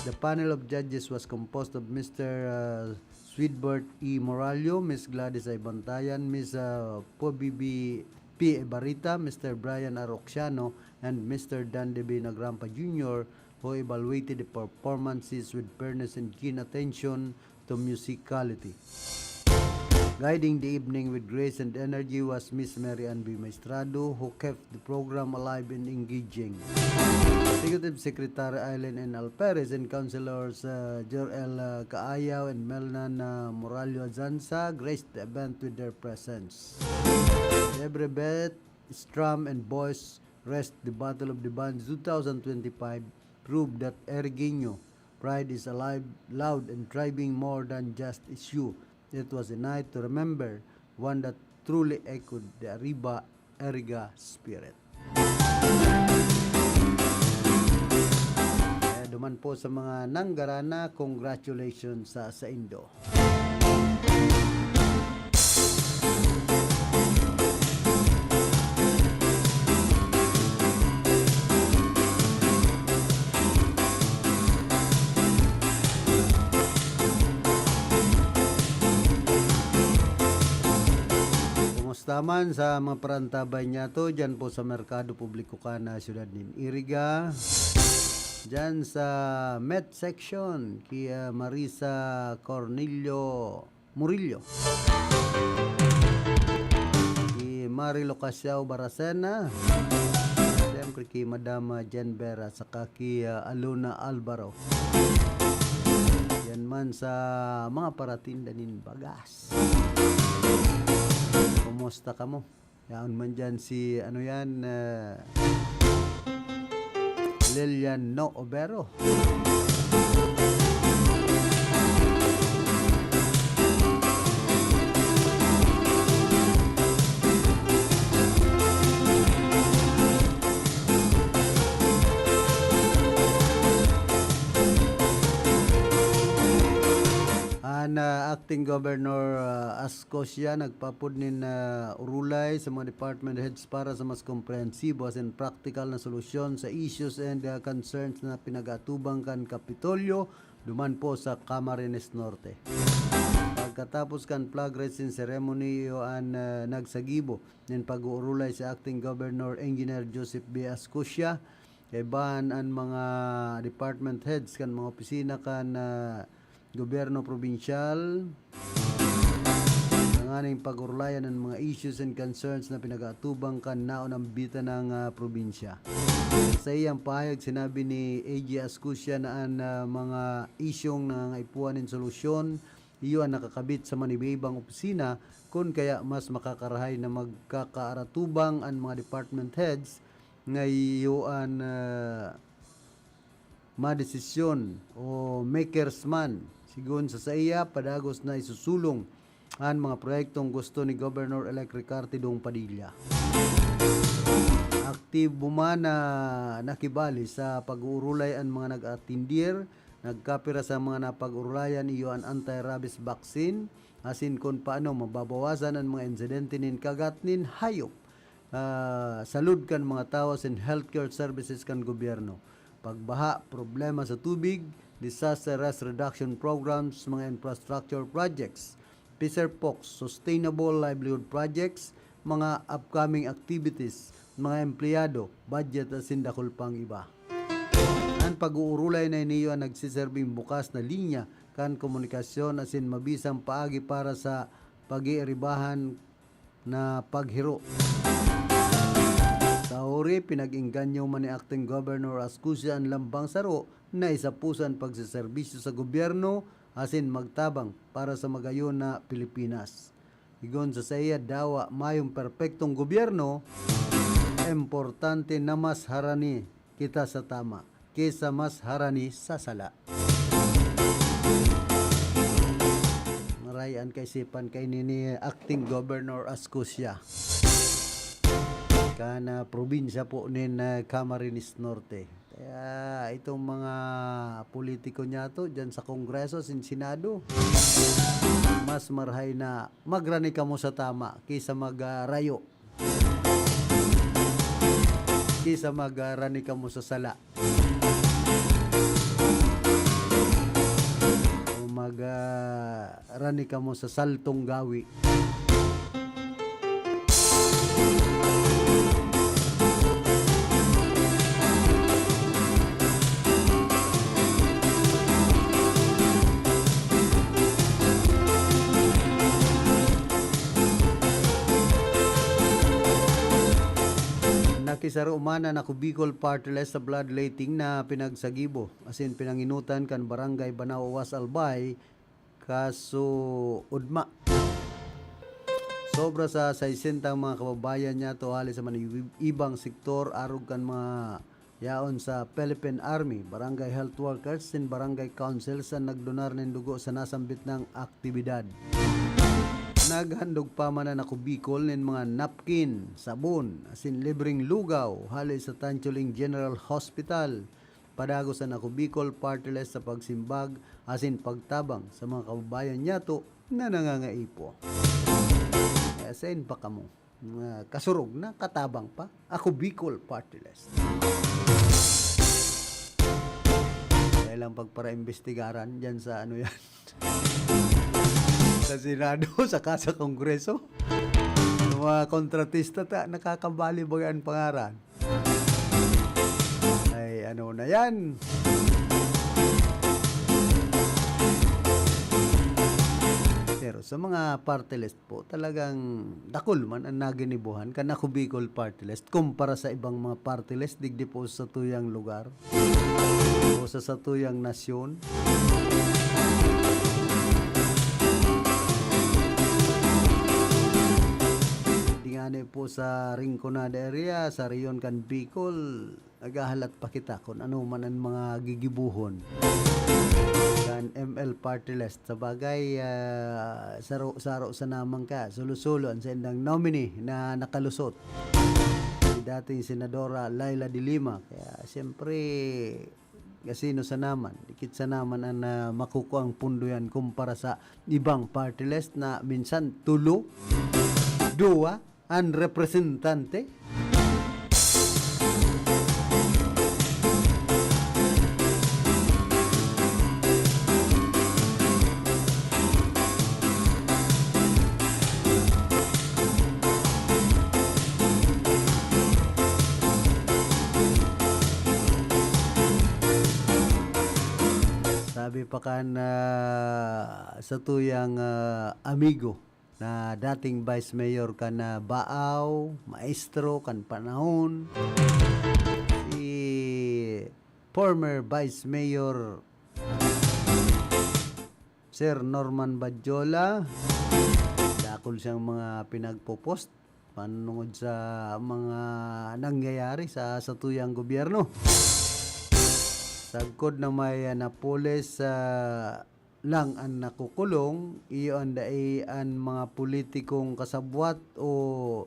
The panel of judges was composed of Mister, uh, Swidbert E. Morallo, Miss Gladys Aybantayan, Miss, uh, Pobibi P. Ebarita, Mister Brian R. Oxiano, and Mister Dan Debi Nagrampa Junior, who evaluated the performances with fairness and keen attention to musicality. Guiding the evening with grace and energy was Miss Mary Ann B. Maestrado, who kept the program alive and engaging. Executive Secretary Eileen N. Alperes and Councilors, uh, Jor L, uh, Caayaw and Melnan, uh, Morallo Azanza graced the event with their presence. Every beat, strum, and voice raised the Battle of the Bands two thousand twenty-five proved that Erigueño pride is alive, loud, and thriving more than just issue. It was a night to remember, one that truly echoed the Arriba Eriga spirit. Kaya duman po sa mga nanggarana, congratulations sa saindo. Kumusta man sa mga parantabay niyato dyan po sa Merkado Publiko kan, ah, siyudad nin Iriga? Dyan sa Met Section, ki, ah, Marisa Cornelio Murillo. Ki Mari Locasiao Baracena. Siyempre ki Madam, ah, Jen Vera, saka ki, ah, Alona Alvaro. Yan man sa mga paratinda nin bagas. Kumusta kamo? Yaon man dyan si, ano yan, ah, Lilian No Obero. An, ah, Acting Governor, ah, Ascos siya nagpapod nin, ah, urulay sa mga department heads para sa mas komprehensibo asin praktikal na solusyon sa issues and, ah, concerns na pinag-atubang kan Kapitolyo duman po sa Camarines Norte. Pagkatapos kan flag raising ceremony, iyo an, ah, nagsagibo nin pag-uurulay si Acting Governor Engineer Joseph B. Ascusia. Kaibahan an mga department heads kan mga opisina kan, ah, gobyerno probinsyal, tanganing pag-urulayan an mga issues and concerns na pinag-aatubang kan naonambitan ng, ah, probinsya. Sa iyang pahayag, sinabi ni A G Ascusia na an, ah, mga isyung nangangaipuhan nin solusyon, iyo an nakakabit sa manibaibang opisina, kun kaya mas makakarahay na magkakaaratubang an mga department heads, ngayon, ah, madesisyon o makers man. Sigon sa saiya, padagos na isusulong an mga proyektong gusto ni Governor-elect Ricarte Dong Padilla. Aktibo man na nakibali sa pag-uurulay an mga nag-atindir, nagkapira sa mga napag-urulayan iyo an anti-rabies vaccine, asin kun paano mababawasan an mga insidente nin kagat nin hayop, ah, salud kan mga tawo asin healthcare services kan gobyerno. Pagbaha, problema sa tubig, disaster risk reduction programs, mga infrastructure projects, PISA-POCSO, sustainable livelihood projects, mga upcoming activities, mga empleyado, budget asin dakul pang iba. An pag-uurulay na ini iyo an nagsiserbing bukas na linya kan komunikasyon asin mabisang paagi para sa pag-iiribahan na paghiro. Sa huri, pinag-engganyo man ni Acting Governor Ascusia an lambang saro na isapusa an pagseserbisyo sa gobyerno asin magtabang para sa magayon na Pilipinas. Sigon sa saiya, dawa mayong perpektong gobyerno, importante na mas harani kita sa tama kesa mas harani sa sala. Maray an kaisipan kaini ni Acting Governor Ascusia. Kan, ah, probinsya po nin, ah, Camarines Norte. Kaya itong mga politiko niyato diyan sa Kongreso, sin Senado, mas marahay na magrani kamo sa tama kaysa mag, ah, rayo. Kaysa mag, ah, rani kamo sa sala. O mag, ah, rani kamo sa saltong gawi. Nakisaro man an Ako Bicol Party List sa bloodletting na pinagsagibo asin pinanginutan kan Barangay Banao Awas Albay, Casuudma. Sobra sa saysentang mga kababayan niyato hali sa mga ibang sektor, arog kan mga yaon sa Philippine Army, barangay health workers, sin barangay councils an nagdonar nin dugo sa nasambit na aktibidad. Naghandog pa man an Ako Bicol nin mga napkin, sabon, asin libreng lugaw hali sa Tancholing General Hospital. Padagos an Ako Bicol Party List sa pagsimbag asin pagtabang sa mga kababayan niyato na nangangaipo. Kaya sain pa kamo, mga kasurog na katabang pa, Ako Bicol Party List. Kaya lang pagpara-imbestigaran dyan sa ano yan. Sa Senado, saka sa Kongreso. Yung mga kontratista ta, nakakabali ba yan pangaran? Ay, ano na yan? Pero sa mga party list po, talagang dakul man ang naginibuhan kan Ako Bicol Party List kumpara sa ibang mga party list digdi po sa tuyang lugar o sa satuyang nasyon. Di nga ni po sa Rinconada area, sa rehiyon kan Bicol, naghahalat pa kita kun ano man an mga gigibohon kan M L Party List. Sa bagay, ah, saro-saro sana man ka, solo-solo an saindang nominee na nakalusot, si dating Senadora Leila de Lima. Kaya, siyempre, Kasi no sa naman, dikit sa naman ang, ah, makukuang pundo yan kumpara sa ibang party list na minsan tulo, duwa, ang representante. Sabi pa kan, ah, satuyang, ah, amigo na dating Vice Mayor kan Baao, maestro kan panahon, si former Vice Mayor Sir Norman Badjola, dakul siyang mga pinagpo-post manungod sa mga nangyayari sa satuyang gobyerno. Sagkod na may, ah, napulis, ah, lang an nakukulong, iyo an dai an mga politikong kasabwat o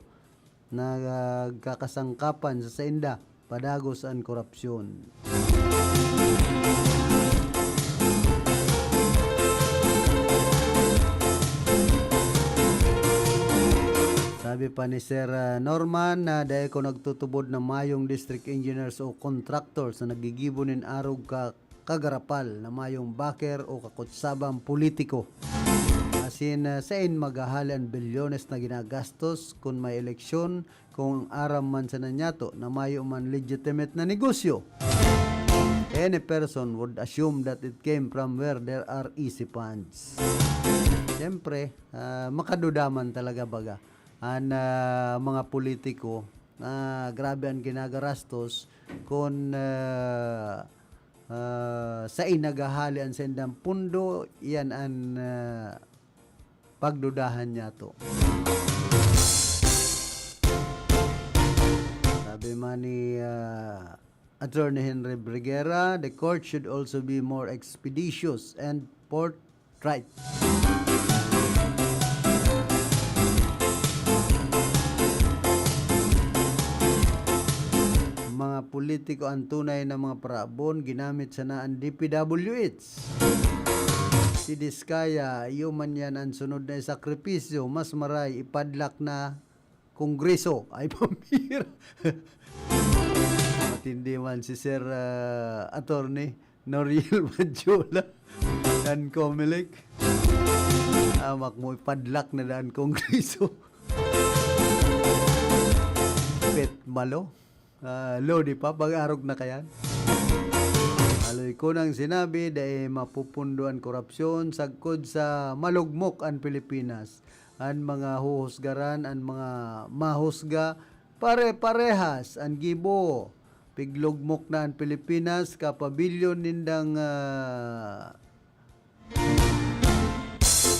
nagkakasangkapan sa sainda padagos an korapsyon. Sabi pa ni Sir, ah, Norman na dai ko nagtutubod na mayong district engineers o contractors na naggigibo nin arog ka kagarapal na mayong backer o kakutsabang politiko. Asin, ah, sain maghahali an bilyones na ginagastos kun may eleksyon, kung aram man sana niyato na mayo man legitimate na negosyo? Any person would assume that it came from where there are easy funds. Siyempre, ah, makaduda man talaga baga an, ah, mga politiko na grabe an ginagarastos kun, ah, ah, sain naghahali an saindang pundo, iyan an, ah, pagdudahan niyato. Sabi man ni, ah, Attorney Henry Briguera, the court should also be more expeditious and forthright. Mga politiko ang tunay na mga parabon, ginamit sana an D P W H. Si Diskaya, iyo man yan ang sunod na sakripisyo, mas maray ipadlak na Kongreso. Ay, pambira. Matindi man si Sir, ah, Attorney Noriel Badjola. Kan Comelec. Amak mo, ipadlak na daan Kongreso. Pet malo. Ah, Lodi pa, pag-arog na kayan. Aloy ko nang sinabi, dai mapupundo an korupsyon, sagkod sa malugmok an Pilipinas. An mga huhusgaran, an mga mahusga, pare-parehas an gibo. Piglugmok na an Pilipinas, kapabilyon nindang, ah,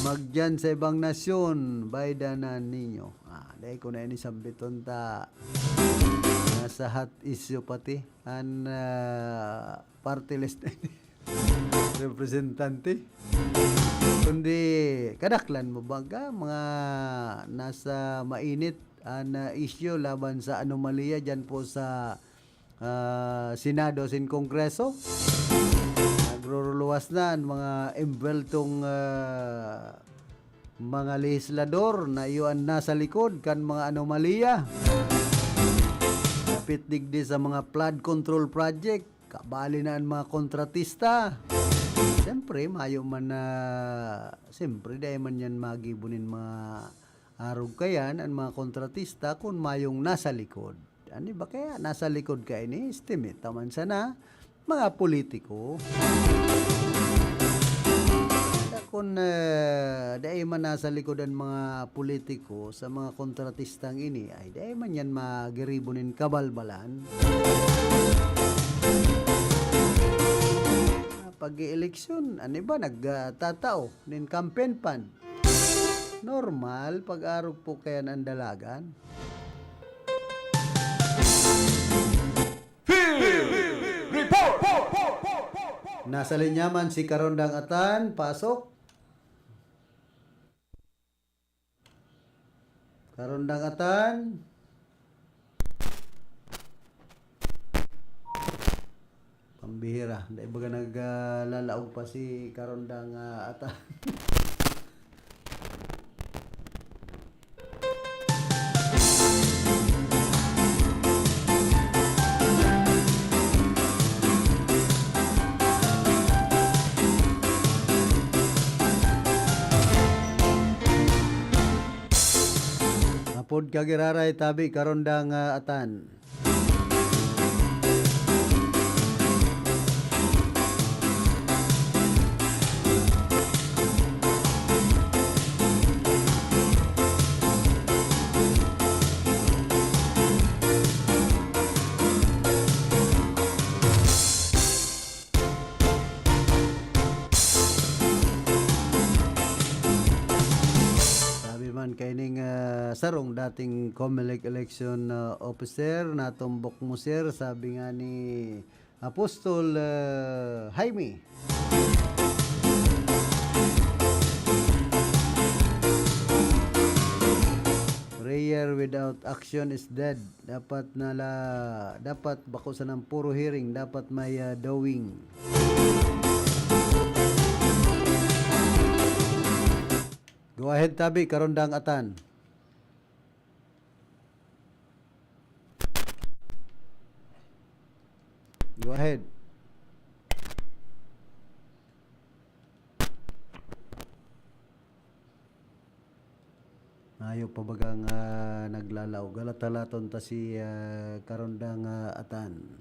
magdiyan sa ibang nasyon, baydan na ninyo. Ah, dai ko na ini sambiton ta. Nasa hot issue pati an, ah, party list na ini. Representante. Kundi kadaklan mo baga mga nasa mainit an, ah, issue laban sa anomalya diyan po sa, ah, Senado asin Kongreso. Nagruruluwas na an mga embweltong, ah, mga lehislador na iyo an nasa likod kan mga anomalya. Dapit digdi sa mga flood control project, kabali na an mga kontratista. Siyempre, mayo man na, siyempre, dai man yan magibo nin mga arog kayan an mga kontratista kun mayong nasa likod. Ano ba kaya nasa likod kaini? Estimate naman sana, mga politiko. Kaya kun, ah, dai man nasa likod an mga politiko sa mga kontratistang ini, ay dai man yan magiribo nin kabalbalan. Ah, pag-eeleksyon, ano ba, nagtatao nin campaign fund. Normal, pag-arog po kayan an dalagan. Field Report! Nasa linya man si Karondang Atan, pasok. Karondang Atan. Pambihira. Dai baga naglalaog pa si Karondang, ah, Atan. Apod kagiraray tabi, Karondang, ah, Atan. Sabi man kaining, ah, sarong dating Comelec election, ah, officer, "Natumbok mo, sir," sabi nga ni Apostol, ah, Jaime. "Prayer without action is dead." Dapat na la-, dapat bako sanang puro hearing, dapat may, ah, doing. Go ahead, tabi, Karondang Atan. Go ahead. Mayo pa bagang, ah, naglalaog. Halat-halaton ta si, ah, Karondang, ah, Atan.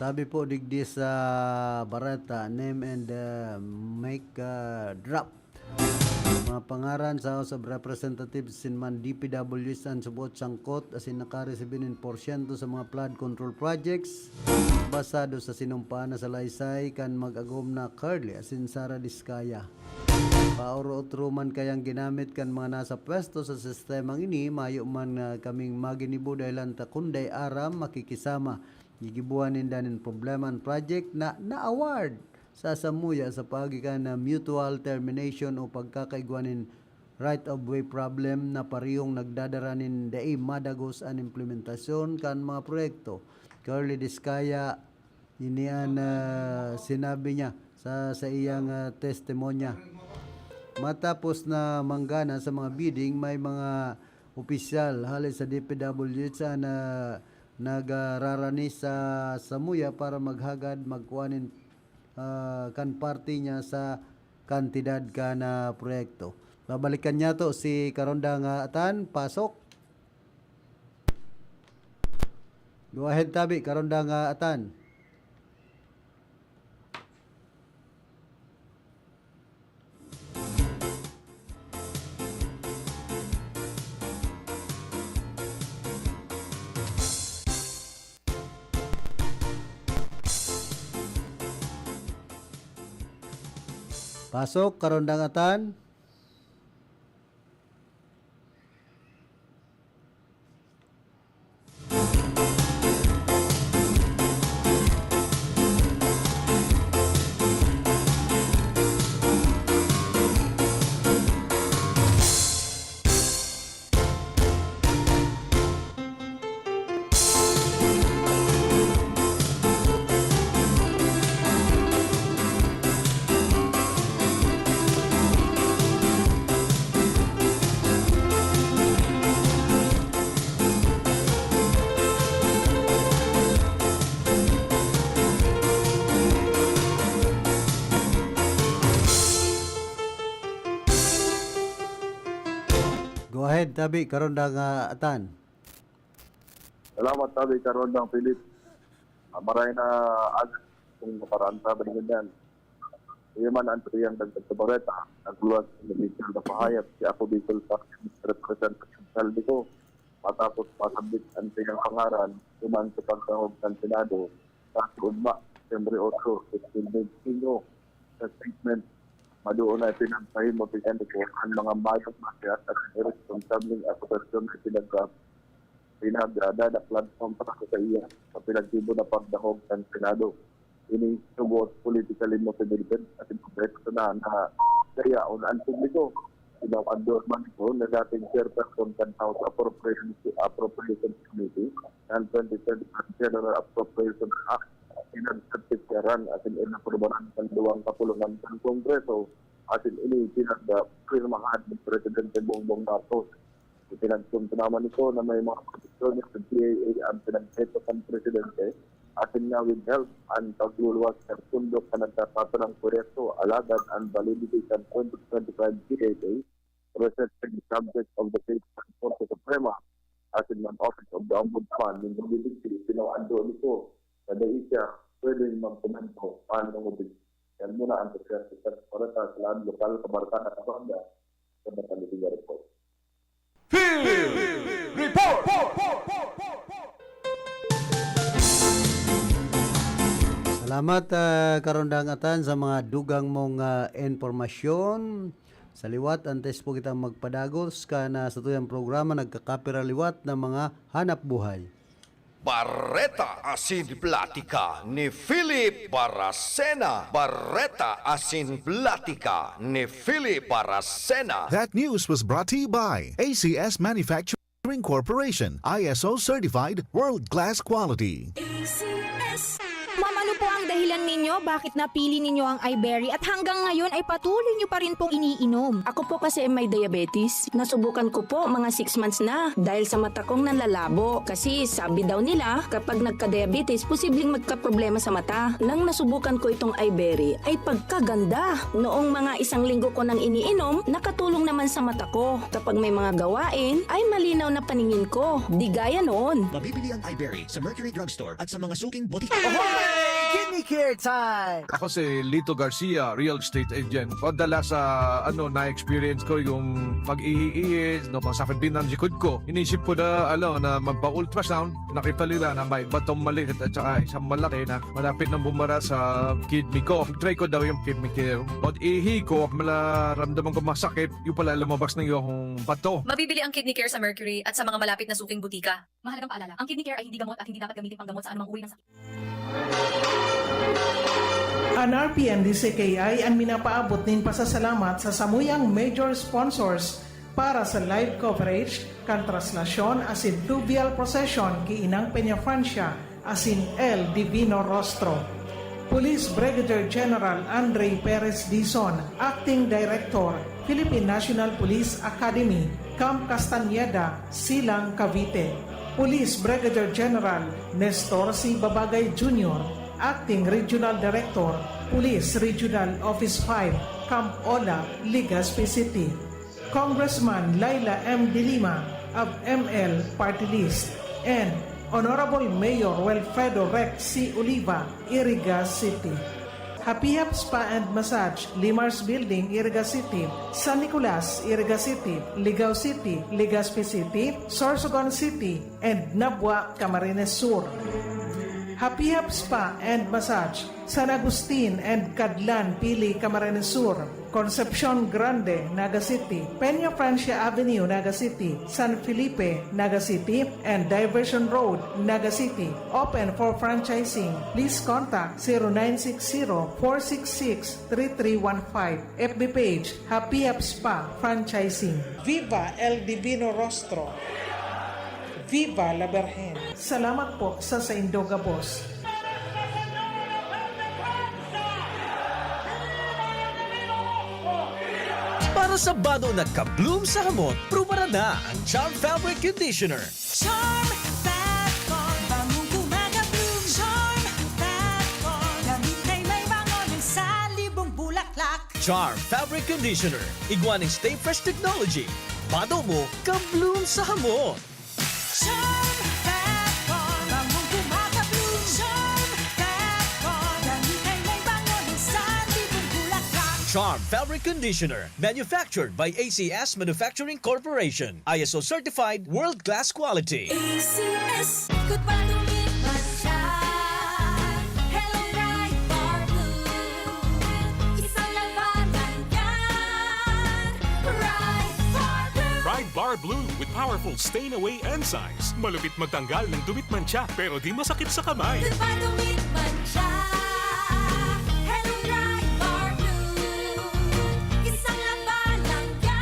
Sabi po digdi sa bareta, name and, uh, make, uh, drop. Mga pangaran sa House of Representatives, sin man D P W H an subot sangkot asin nakaresibi nin porsyento sa mga flood control projects basado sa sinumpaan na salaysay kan mag-agom na Curly asin Sara Diskaya. Paoro-otro man kayang ginamit kan mga nasa pwesto sa sistemang ini, mayo man, ah, kaming maginibo dahelan ta kun dai aram makikisama. Gigibohan ninda nin problema an project na na-award sa samuya sa paagi kan, ah, mutual termination o pagkakaigwa nin right of way problem na parehong nagdadara nin dai madagos an implementasyon kan mga proyekto. Curly Diskaya, ini an, ah, sinabi niya sa, sa iyang, ah, testimonya. Matapos na manggana sa mga bidding, may mga opisyal hali sa D P W H na nagrarani sa samuya para maghagad magkuha nin, ah, kan parte niya sa kantidad kan, ah, proyekto. Babalikan niya to si Karondang, ah, Atan, pasok. Go ahead, tabi, Karondang, ah, Atan. Pasok, Karondang Atan. Go ahead, tabi, Karondang, ah, Atan. Salamat, tabi, Karondang Philip. Ah, maray na aga kung maparaan sa Baliganyan. Iyo man ang tuyang dagdag sa bareta, nagluwas ang opisyal na pahayag si Ako Bicol Faction Representative Saldico matapos masabit ang tuyang pangaran duman sa pagdangog kan Senado sa ugma, September otso, fifteen twenty-five. Sa statement, maduon na ipinagpahimo si Saldico ang mga mayong matias at iresponsableng akusasyon na pinag- pinagdadaklan kontra sa iya sa pinaggibo na pagdangog kan Senado. Ini tubos politically motivated at impropeso na na dayaon ang publiko. Sinaw-an man ito na dating chairperson kan House Appropriations, Appropriations Committee, kan twenty twenty-five General Appropriations Act, pinagsatisyaran asin inaprobaran kan duwang kapulungan kan Kongreso, asin ini pinagpirmahan ni Presidente Bongbong Marcos. Ipinagtuntunaman nito na may mga proteksyon sa G I A ang pinagseto kan presidente asin na withheld ang pagluluwas kan pundok na nagtatatanang proyekto, alagad ang validity kan twenty twenty-five G I A research subject of the case sa Korte Suprema asin ng Office of the Ombudsman nin G B T C, pinawando nito na dai siya pwedeng magkomento paano ng obis. Yan muna ang pagkakita sa Korte sa Land Lokal, Kabaratan at Kabanda sa Batalidad Report. Field Report! Salamat, ah, Karondang Atan, sa mga dugang mong, ah, impormasyon. Sa liwat, antes po kita magpadagos, kan, ah, sa tuyang programa, nagkakapira liwat ng mga hanap buhay. Bareta asin Platika ni Philip Baracena. Bareta asin Platika ni Philip Baracena. That news was brought to you by A C S Manufacturing Corporation, I S O certified, world-class quality. A C S. Ma'am, ano po ang dahilan ninyo bakit napili ninyo ang iBerry at hanggang ngayon ay patuloy nyo pa rin pong iniinom? Ako po kasi ay may diabetes. Nasubukan ko po mga six months na dahil sa mata kong nanlalabo. Kasi sabi daw nila kapag nagka-diabetes, posibleng magkaproblema sa mata. Nang nasubukan ko itong iBerry, ay pagkaganda. Noong mga isang linggo ko nang iniinom, nakatulong naman sa mata ko. Kapag may mga gawain, ay malinaw na paningin ko. Di gaya noon. Mabibili ang iBerry sa Mercury Drugstore at sa mga suking botika. Ahoy! Kidney Care Time! Ako si Lito Garcia, real estate agent. Madalas sa ano na-experience ko yung pag-ihi-ihi, no, pag sakit din ang likod ko. Inisip ko na ano na magpa-ultrasound, nakita nila na may batong maliit at saka isang malaki na malapit nang bumara sa kidney ko. Try ko daw yung Kidney Care. Pag-ihi ko, malaramdaman ko masakit, yung pala lumabas na yung bato. Mabibili ang Kidney Care sa Mercury at sa mga malapit na suking butika. Mahalagang paalala, ang Kidney Care ay hindi gamot at hindi dapat gamitin panggamot sa anumang uri ng sakit. An R P N D C K I an minapaabot nin pasasalamat sa samuyang major sponsors para sa live coverage kan traslasyon asin fluvial procession ki Inang Peña Francia asin El Divino Rostro. Police Brigadier General Andre Perez Dizon, Acting Director, Philippine National Police Academy, Camp Castañeda, Silang, Cavite. Police Brigadier General Nestor C. Babagay Junior, Acting Regional Director, Police Regional Office five, Camp Ola, Legazpi City. Congressman Leila M. De Lima of M L Party List, and Honorable Mayor Wilfredo Rex C. Oliva, Iriga City. Happy Hap Spa and Massage, Limar's Building, Iriga City, San Nicolas, Iriga City, Ligao City, Legazpi City, Sorsogon City, and Nabua, Camarines Sur. Happy Hap Spa and Massage, San Agustin and Cadlan, Pili, Camarines Sur, Concepcion Grande, Naga City, Peña Francia Avenue, Naga City, San Felipe, Naga City, and Diversion Road, Naga City. Open for franchising. Please contact zero nine six zero, four six six, three three one five. F B page, Happy Hap Spa Franchising. Viva El Divino Rostro! Viva la Virgen! Salamat po sa saindo gabos. Para sa bado na ka-bloom sa hamot, prubaran na ang Charm Fabric Conditioner. Charm Fab Con, bangong kumaga-bloom. Charm Fab Con, damit ay may bango ng salibong bulaklak. Charm Fabric Conditioner, igwa nin Stay Fresh Technology. Bado mo, ka-bloom sa hamot. Charm Fab Con, bangong kumaga-bloom. Charm Fab Con, damit ay may bango ng salibong bulaklak. Charm Fabric Conditioner, manufactured by A C S Manufacturing Corporation. I S O certified, world-class quality. A C S, ikot pa, dumit man siya. Hello, Pride Bar Blue. Isang labanan yan. Pride Bar Blue. Pride Bar Blue with powerful stain away enzymes. Malupit magtanggal ng dumit mantsa pero di masakit sa kamay. Ikot pa, dumit man siya. Hello, Pride Bar Blue. Isang labanan yan.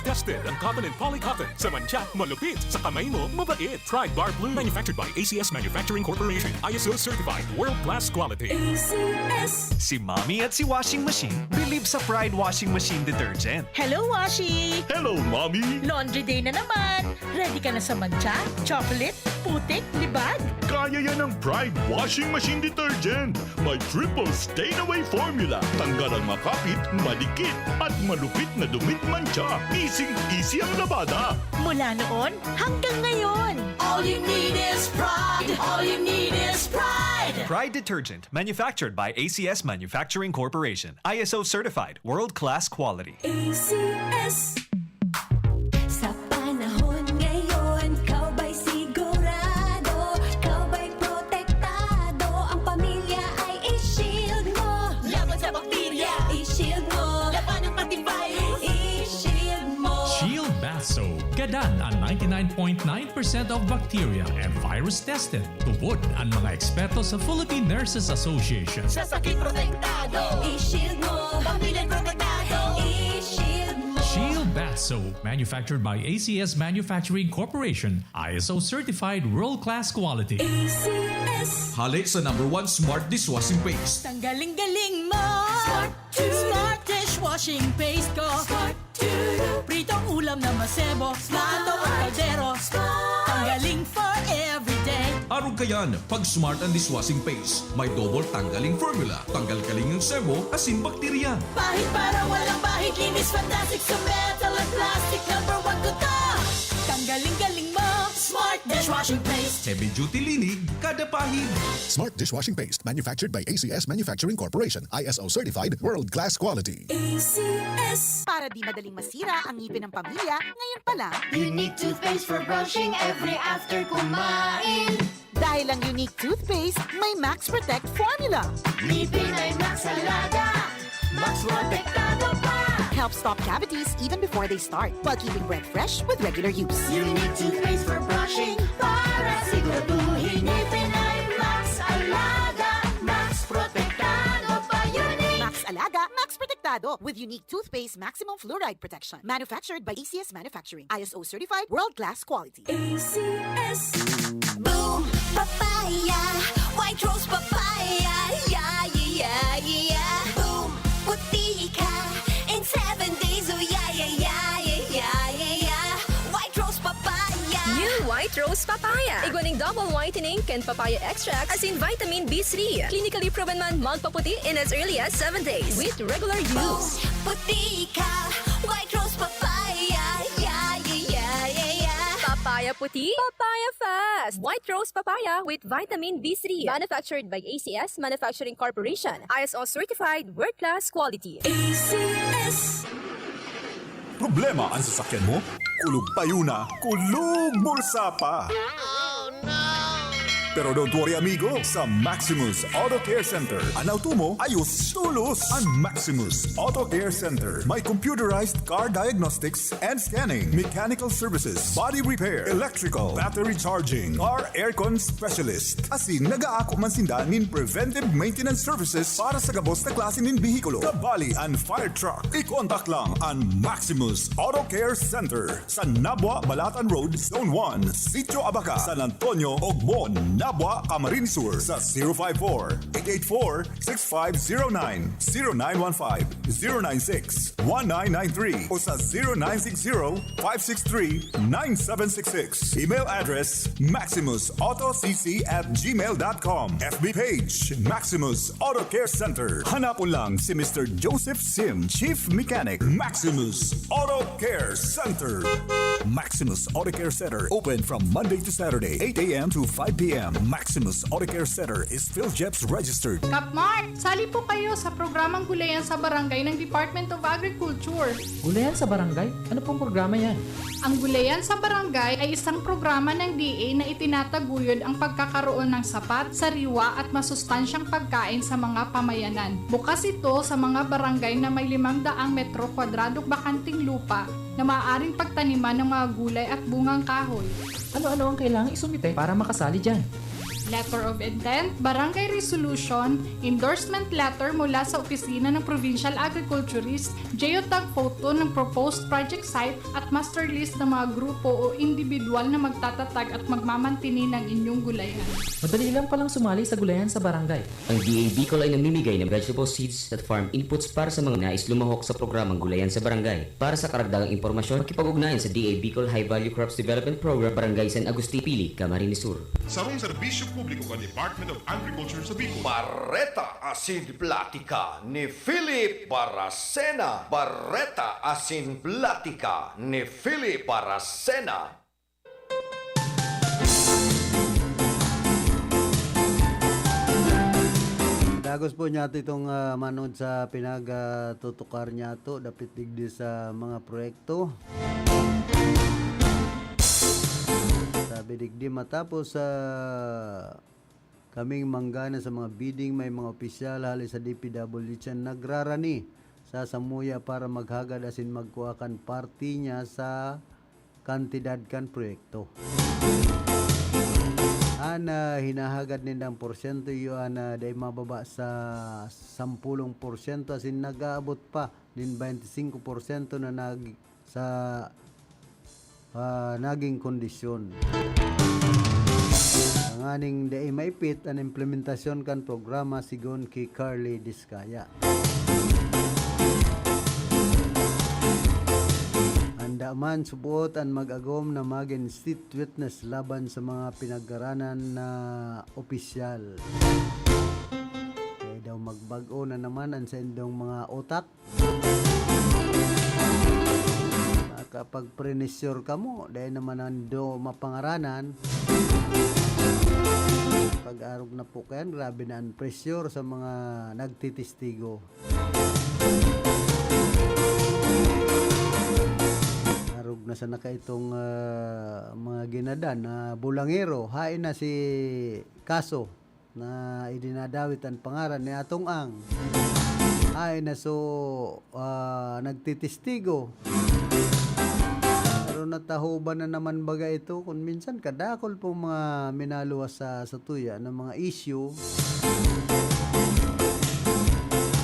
Tested ang cotton and poly cotton. Sa mantsa, malupit. Sa kamay mo, mabait. Pride Bar Blue. Manufactured by A C S Manufacturing Corporation. I S O certified. World class quality. A C S. Si Mommy at si Washing Machine believe sa Pride Washing Machine Detergent. Hello, Washi! Hello, Mommy! Laundry day na naman! Ready ka na sa mantsa, chocolate, putik, libag? Kaya yan ng Pride Washing Machine Detergent. May triple stain away formula. Tanggal ang makapit, madikit, at malupit na dumit mantsa. Easy-easy ang labada. Mula noon hanggang ngayon. All you need is Pride. All you need is Pride. Pride Detergent, manufactured by A C S Manufacturing Corporation. I S O certified, world-class quality. A C S. Sa panahon ngayon, ikaw ba'y sigurado? Ikaw ba'y protektado? Ang pamilya ay i-shield mo. Laban sa bakterya, i-shield mo. Laban ng antivirus, i-shield mo. Shield Bath Soap. Gadan ang ninety-nine point nine percent of bacteria and virus tested. Tubod ang mga eksperto sa Philippine Nurses Association. Sa sakit protektado, i-shield mo. Pamilya protektado, i-shield mo. Shield Bath Soap, manufactured by A C S Manufacturing Corporation, I S O certified world-class quality. A C S. Hale sa number one smart dishwashing paste. Tanggaling-galing mo! Smart to. Smart dishwashing paste ko! Smart to. Pritong ulam na masebo, plato o kaldero. Tanggaling for everyday. Arog kayan, pag smart ang dishwashing paste, may double tanggaling formula. Tanggal kaling ang sebo, asin bakterya. Pahid para walang bahid, linis fantastic sa metal at plastic. Number one ko to. Tanggaling-galing mo. Smart dishwashing paste. Heavy duty linig, kada pahid. Smart dishwashing paste, manufactured by A C S Manufacturing Corporation, I S O certified, world class quality. A C S. Para di madaling masira ang ngipin ng pamilya, ngayon pa lang. Unique toothpaste for brushing every after kumain. Dahil ang Unique Toothpaste may Max Protect Formula. Ngipin ay Max Alaga. Max protektado pa. Helps stop cavities even before they start, while keeping breath fresh with regular use. Unique toothpaste for brushing para siguraduhin ngipin ay Max Alaga. Max protektado pa. Unique. Max Alaga, Max Protektado with Unique Toothpaste Maximum Fluoride Protection. Manufactured by A C S Manufacturing. I S O certified, world-class quality. A C S. Boom! Papaya! White Rose Papaya! Yeah, yeah, yeah, yeah! Boom! Puti ka in seven days! Oh, yeah, yeah, yeah, yeah, yeah, yeah, yeah! White Rose Papaya! New White Rose Papaya. Igwa ning double whitening kan papaya extract asin vitamin B three. Clinically proven man magpaputi in as early as seven days with regular use. Puti ka! White Rose Papaya! Yeah, yeah, yeah, yeah, yeah! Papaya puti, papaya fast. White Rose Papaya with vitamin B three. Manufactured by A C S Manufacturing Corporation. I S O certified, world-class quality. A C S. Problema an sasakyan mo? Kulog payo na, kulog bulsa pa! Pero don't worry, amigo, sa Maximus Auto Care Center, an auto mo ayos tolos. An Maximus Auto Care Center may computerized car diagnostics and scanning, mechanical services, body repair, electrical, battery charging, car aircon specialist. Asin nagaako man sinda nin preventive maintenance services para sa gabos na klase nin behikulo, kabali an fire truck. I-contact lang an Maximus Auto Care Center sa Nabua, Balatan Road, Zone one, Sitio Abaca, San Antonio, Ogmon, Nabua, Camarines Sur sa zero five four, eight eight four, six five zero nine, zero nine one five, zero nine six, one nine nine three o sa zero nine six zero, five six three, nine seven six six. Email address, maximus auto c c at gmail dot com. F B page, Maximus Auto Care Center. Hanapon lang si Mister Joseph Sim, Chief Mechanic, Maximus Auto Care Center. Maximus Auto Care Center, open from Monday to Saturday, eight a m to five p m. Maximus Auto Care Center is PhilGEPS registered. Kapmart, sali po kayo sa programang Gulayan sa Barangay ng Department of Agriculture. Gulayan sa Barangay? Ano pong programa yan? Ang Gulayan sa Barangay ay isang programa ng D A na itinataguyod ang pagkakaroon ng sapat, sariwa at masustansyang pagkain sa mga pamayanan. Bukas ito sa mga barangay na may limang daang metro kwadradong bakanting lupa na maaaring pagtaniman ng mga gulay at bungang kahoy. Ano-ano ang kailangang isumite para makasali dyan? Letter of intent, barangay resolution, endorsement letter mula sa opisina ng provincial agriculturist, geotag photo ng proposed project site at master list ng mga grupo o individual na magtatatag at magmamantini ng inyong gulayan. Madali lang palang sumali sa Gulayan sa Barangay. Ang D A Bicol ay namimigay ng vegetable seeds at farm inputs para sa mga nais lumahok sa programang Gulayan sa Barangay. Para sa karagdagang impormasyon, makipag-ugnayan sa D A Bicol High Value Crops Development Program, Barangay San Agustin, Pili, Camarines Sur. Sarong serbisyo publiko kan Department of Agriculture sa Bicol. Bareta asin Platika ni Philip Baracena. Bareta asin Platika ni Philip Baracena. Dagos po niyato itong ah, manod sa pinagtutukar niyato dapit digdi sa mga proyekto. Sabi digdi matapos sa kaming manggana sa mga bidding, may mga opisyal hali sa D P W H ang nagrarani sa samuya para maghagad asin magkua kan parti niya sa kantidad kan proyekto. An ah, hinahagad nindang porsyento iyo an ah, dai mababa sa sampulong porsyento asin nag-aabot pa nin baynte singko porsyento na nag sa ah, naging kondisyon. Tanganing dai maipit an implementasyon kan programa, sigon ki Carly Discaya. Handa man subot an mag-agom na magin state witness laban sa mga pinagkaranan na opisyal. Kaya daw magbag-o na naman ang saindong mga utak. Makapag-pressure kamo, dahil naman ang do mapangaranan. Pag-arog na po kayan, grabe na ang pressure sa mga nagtitistigo. Arog na sana ka itong ah, mga ginadan na bulangero. Hain na si Kaso na idinadawit an pangaran ni Atong Ang. Ay, naso, ah, nagtitistigo. Pero natahoban na naman baga ito. Kung minsan, kadakol pong mga minaluwas sa, sa tuya ng mga issue,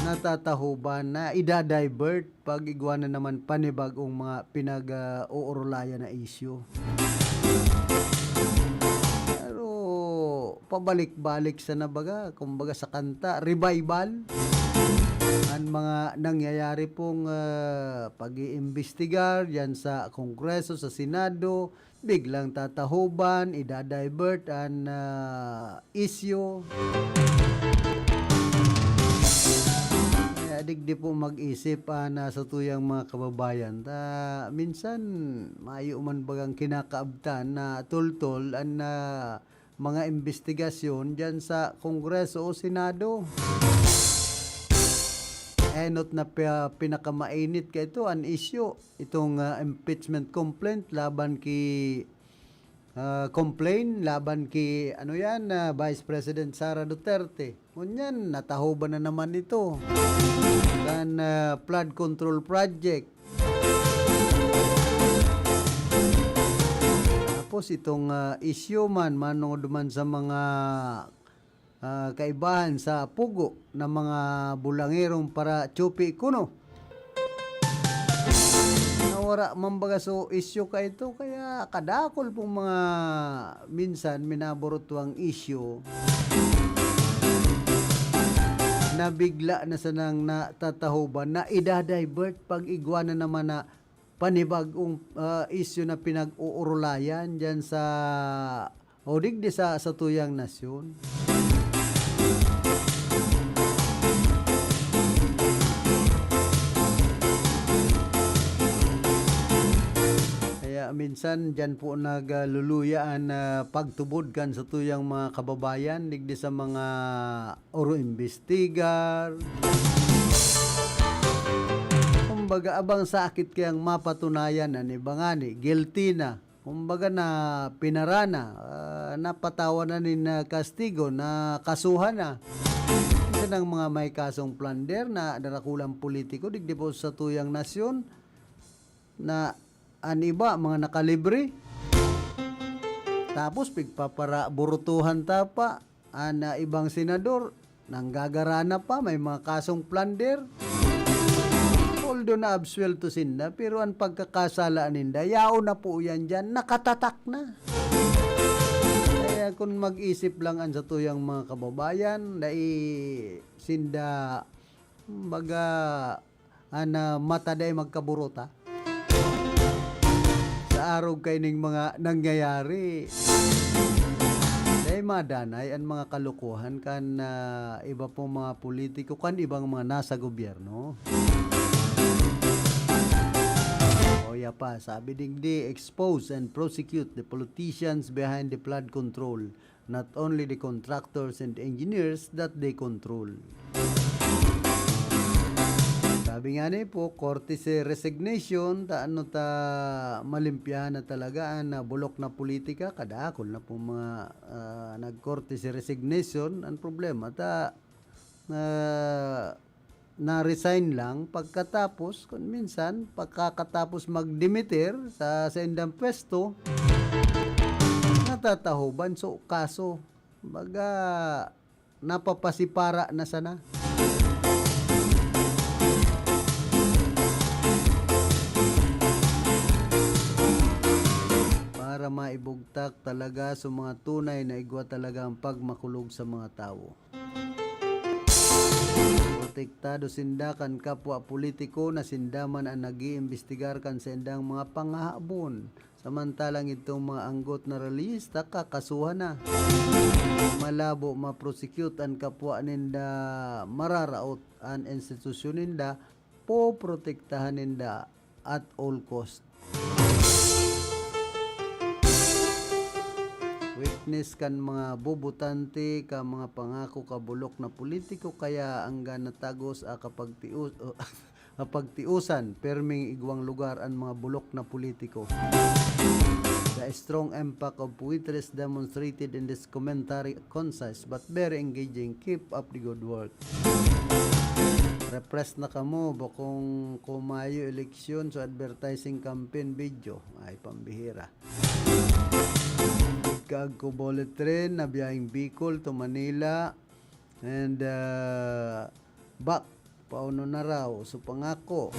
natatahoban na idadivert pag igwa na naman panibagong mga pinag-uurulayan na isyu. Pero pabalik-balik sa nabaga, kumbaga sa kanta, revival. Ang mga nangyayari pong ah, pag-iimbestigar yan sa Kongreso, sa Senado, biglang tatahoban, idadivert an ah, isyu. Kaya digdi po mag-isip an ah, satuyang mga kababayan. Ta, minsan, mayo man bagang kinakaabtan na tultol an ah, mga imbestigasyon diyan sa Kongreso o Senado. Enot na pi- pinakamainit ka ito, an isyu, itong ah, impeachment complaint laban ki ah, complain laban ki, ano yan, ah, Vice President Sara Duterte. Ngunyan, natahoban na naman ito. Kan ah, flood control project. Tapos itong ah, issue man, manungod man sa mga ah, kaibahan sa pugo ng mga bulangerong para-chopi kuno. Nawara man baga so isyu ka ito, kaya kadakol pong mga minsan minaburutwang isyu na bigla na sanang natatahoban na idadivert pag igwa na naman na panibagong ah, isyu na pinag-uurulayan diyan sa o digdi sa satuyang nasyon. Kaya minsan Diyan po nagluluya an, ah, pagtubod kan satuyang mga kababayan digdi sa mga oro imbestigar. Kumbaga, abang sakit kayang mapatunayan an iba ngani, guilty na. Kumbaga, na pinara na, ah, napatawan na nin, ah, kastigo, nakasuhan na. Minsan ang mga may kasong plunder na darakulang politiko, digdi po sa tuyang nasyon, na an iba, mga nakalibre. Tapos, pigpaparaburutuhan ta pa. An, ah, ibang senador, nanggagara na pa, may mga kasong plunder. Although na-absuelto sinda, pero an pagkakasala ninda, yaon na po yan dyan, nakatatak na. Kaya kun mag-isip lang an satuyang mga kababayan, dai sinda, kumbaga, an, ah, mata dai magkaburuta. Sa arog kaining mga nangyayari, dai madanay an mga kalokohan kan, ah, iba pong mga politiko, kan ibang mga nasa gobyerno. O, ya pa, sabi digdi, "Expose and prosecute the politicians behind the flood control, not only the contractors and engineers that they control." Sabi nga ni po, courtesy resignation, ta ano ta malimpyahan na talaga an, ah, bulok na politika, kadakol na po mga, ah, nag-courtesy resignation. Ang problema ta, ah, na-resign lang pagkatapos, kun minsan, pagkakatapos magdimitir sa saindang pwesto, natatahoban so kaso. Baga, napapasipara na sana. Para maibugtak talaga sa mga tunay na igwa talaga ang pagmakulog sa mga tawo. Protektado sinda kan kapwa politiko na sinda man an nag-iimbestigar kan saindang mga pangahabon. Samantalang itong mga anggot na rallyista, kakasuhan na. Malabo ma-prosecute an kapwa ninda, mararaot an institusyon ninda, poprotektahan ninda at all cost. Witness kan mga bobotante ka mga pangako ka bulok na politiko, kaya angga natagos a kapagtios, o, kapagtiosan, perming igwang lugar an mga bulok na politiko. The strong impact of poetry is demonstrated in this commentary, concise but very engaging. Keep up the good work. Repress na kamo, bakong kumayo eleksyon sa advertising campaign video. Ay, pambihira. Kag ko bullet train na biyaheng Bicol to Manila and, ah, back. Pauno na raw, so pangako.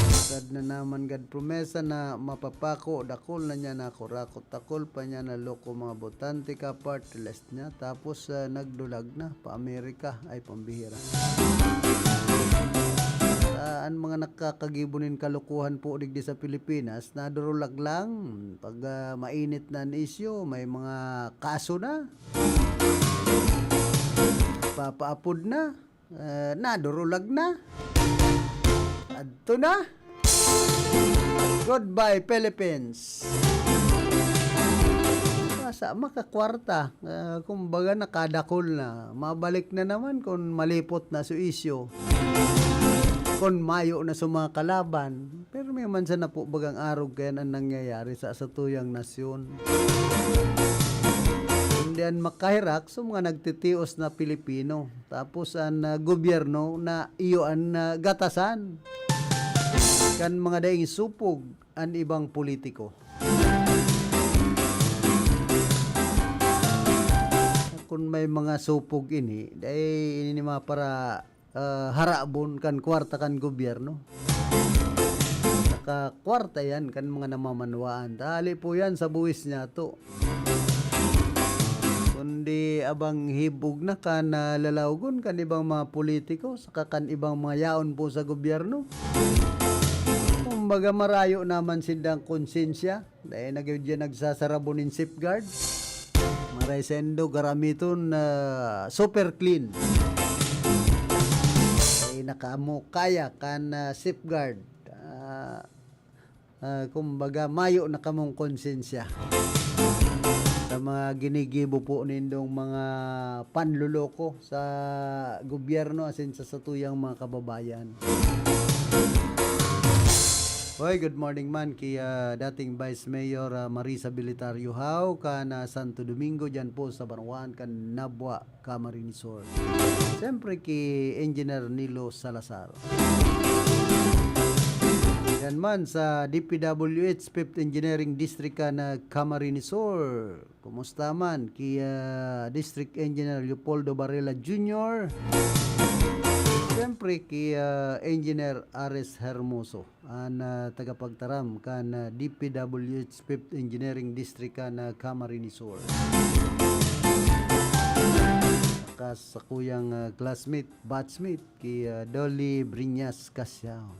Sad na naman gad promesa na mapapako, dakol na niya na ako, rakot, dakol pa niya na loko mga botante ka, party list niya, tapos, ah, nagdulag na pa Amerika, ay pambihira. Ah, an mga nakakagibo nin kalokohan po digdi sa Pilipinas, nadurulag lang. Pag, ah, mainit na an isyu, may mga kaso na. Papaapod na. Eh, nadurulag na. Adto na. Goodbye, Philippines. Basta makakwarta. Ah, kumbaga, nakadakol na. Mabalik na naman kung malipot na su isyu. Kung mayo na sa mga kalaban. Pero may man sana po bagang arog kaya ang nangyayari sa satuyang nasyon. Kundi an makahirak sa mga nagtitios na Pilipino. Tapos an, ah, gobyerno na iyo an, ah, gatasan kan mga daing supog an ibang politiko. Kung may mga supog ini, dai ini mga para, ah, harabon kan kwarta kan gobyerno. Saka kwarta yan kan mga namamanwaan. Dali po yan sa buwis niya to. Kundi abang hibog na kan, ah, lalawgon kan ibang mga politiko, saka kan ibang mga yaon po sa gobyerno. Kumbaga, marayo naman sindang konsensya. Dai na gyud yan nagsasarabo nin safeguard. Maray sendo garamiton na super clean. Dai na kamo kaya kan, ah, safeguard. Ah, Ah, kumbaga, mayo na kamong konsensya sa mga ginigibo po nindong mga panloloko sa gobyerno asin sa satuyang mga kababayan. Hoy, good morning man ki, ah, dating Vice Mayor, ah, Marisa Belitario Hao, kan, ah, Santo Domingo, dyan po sa Banwaan kan Nabua, Camarines Sur. Siyempre ki Engineer Nilo Salazar. Yan man sa D P W H Fifth Engineering District kan, ah, Camarines Sur. Kumusta man ki, ah, District Engineer Leopoldo Varela Junior? Siyempre ki, ah, Engineer Ares Hermoso, an, ah, tagapagtaram kan, ah, D P W H Fifth Engineering District kan, ah, Camarines Sur. Saka sa kuyang, ah, classmate, batchmate, ki, ah, Dolly Briñas Casiao.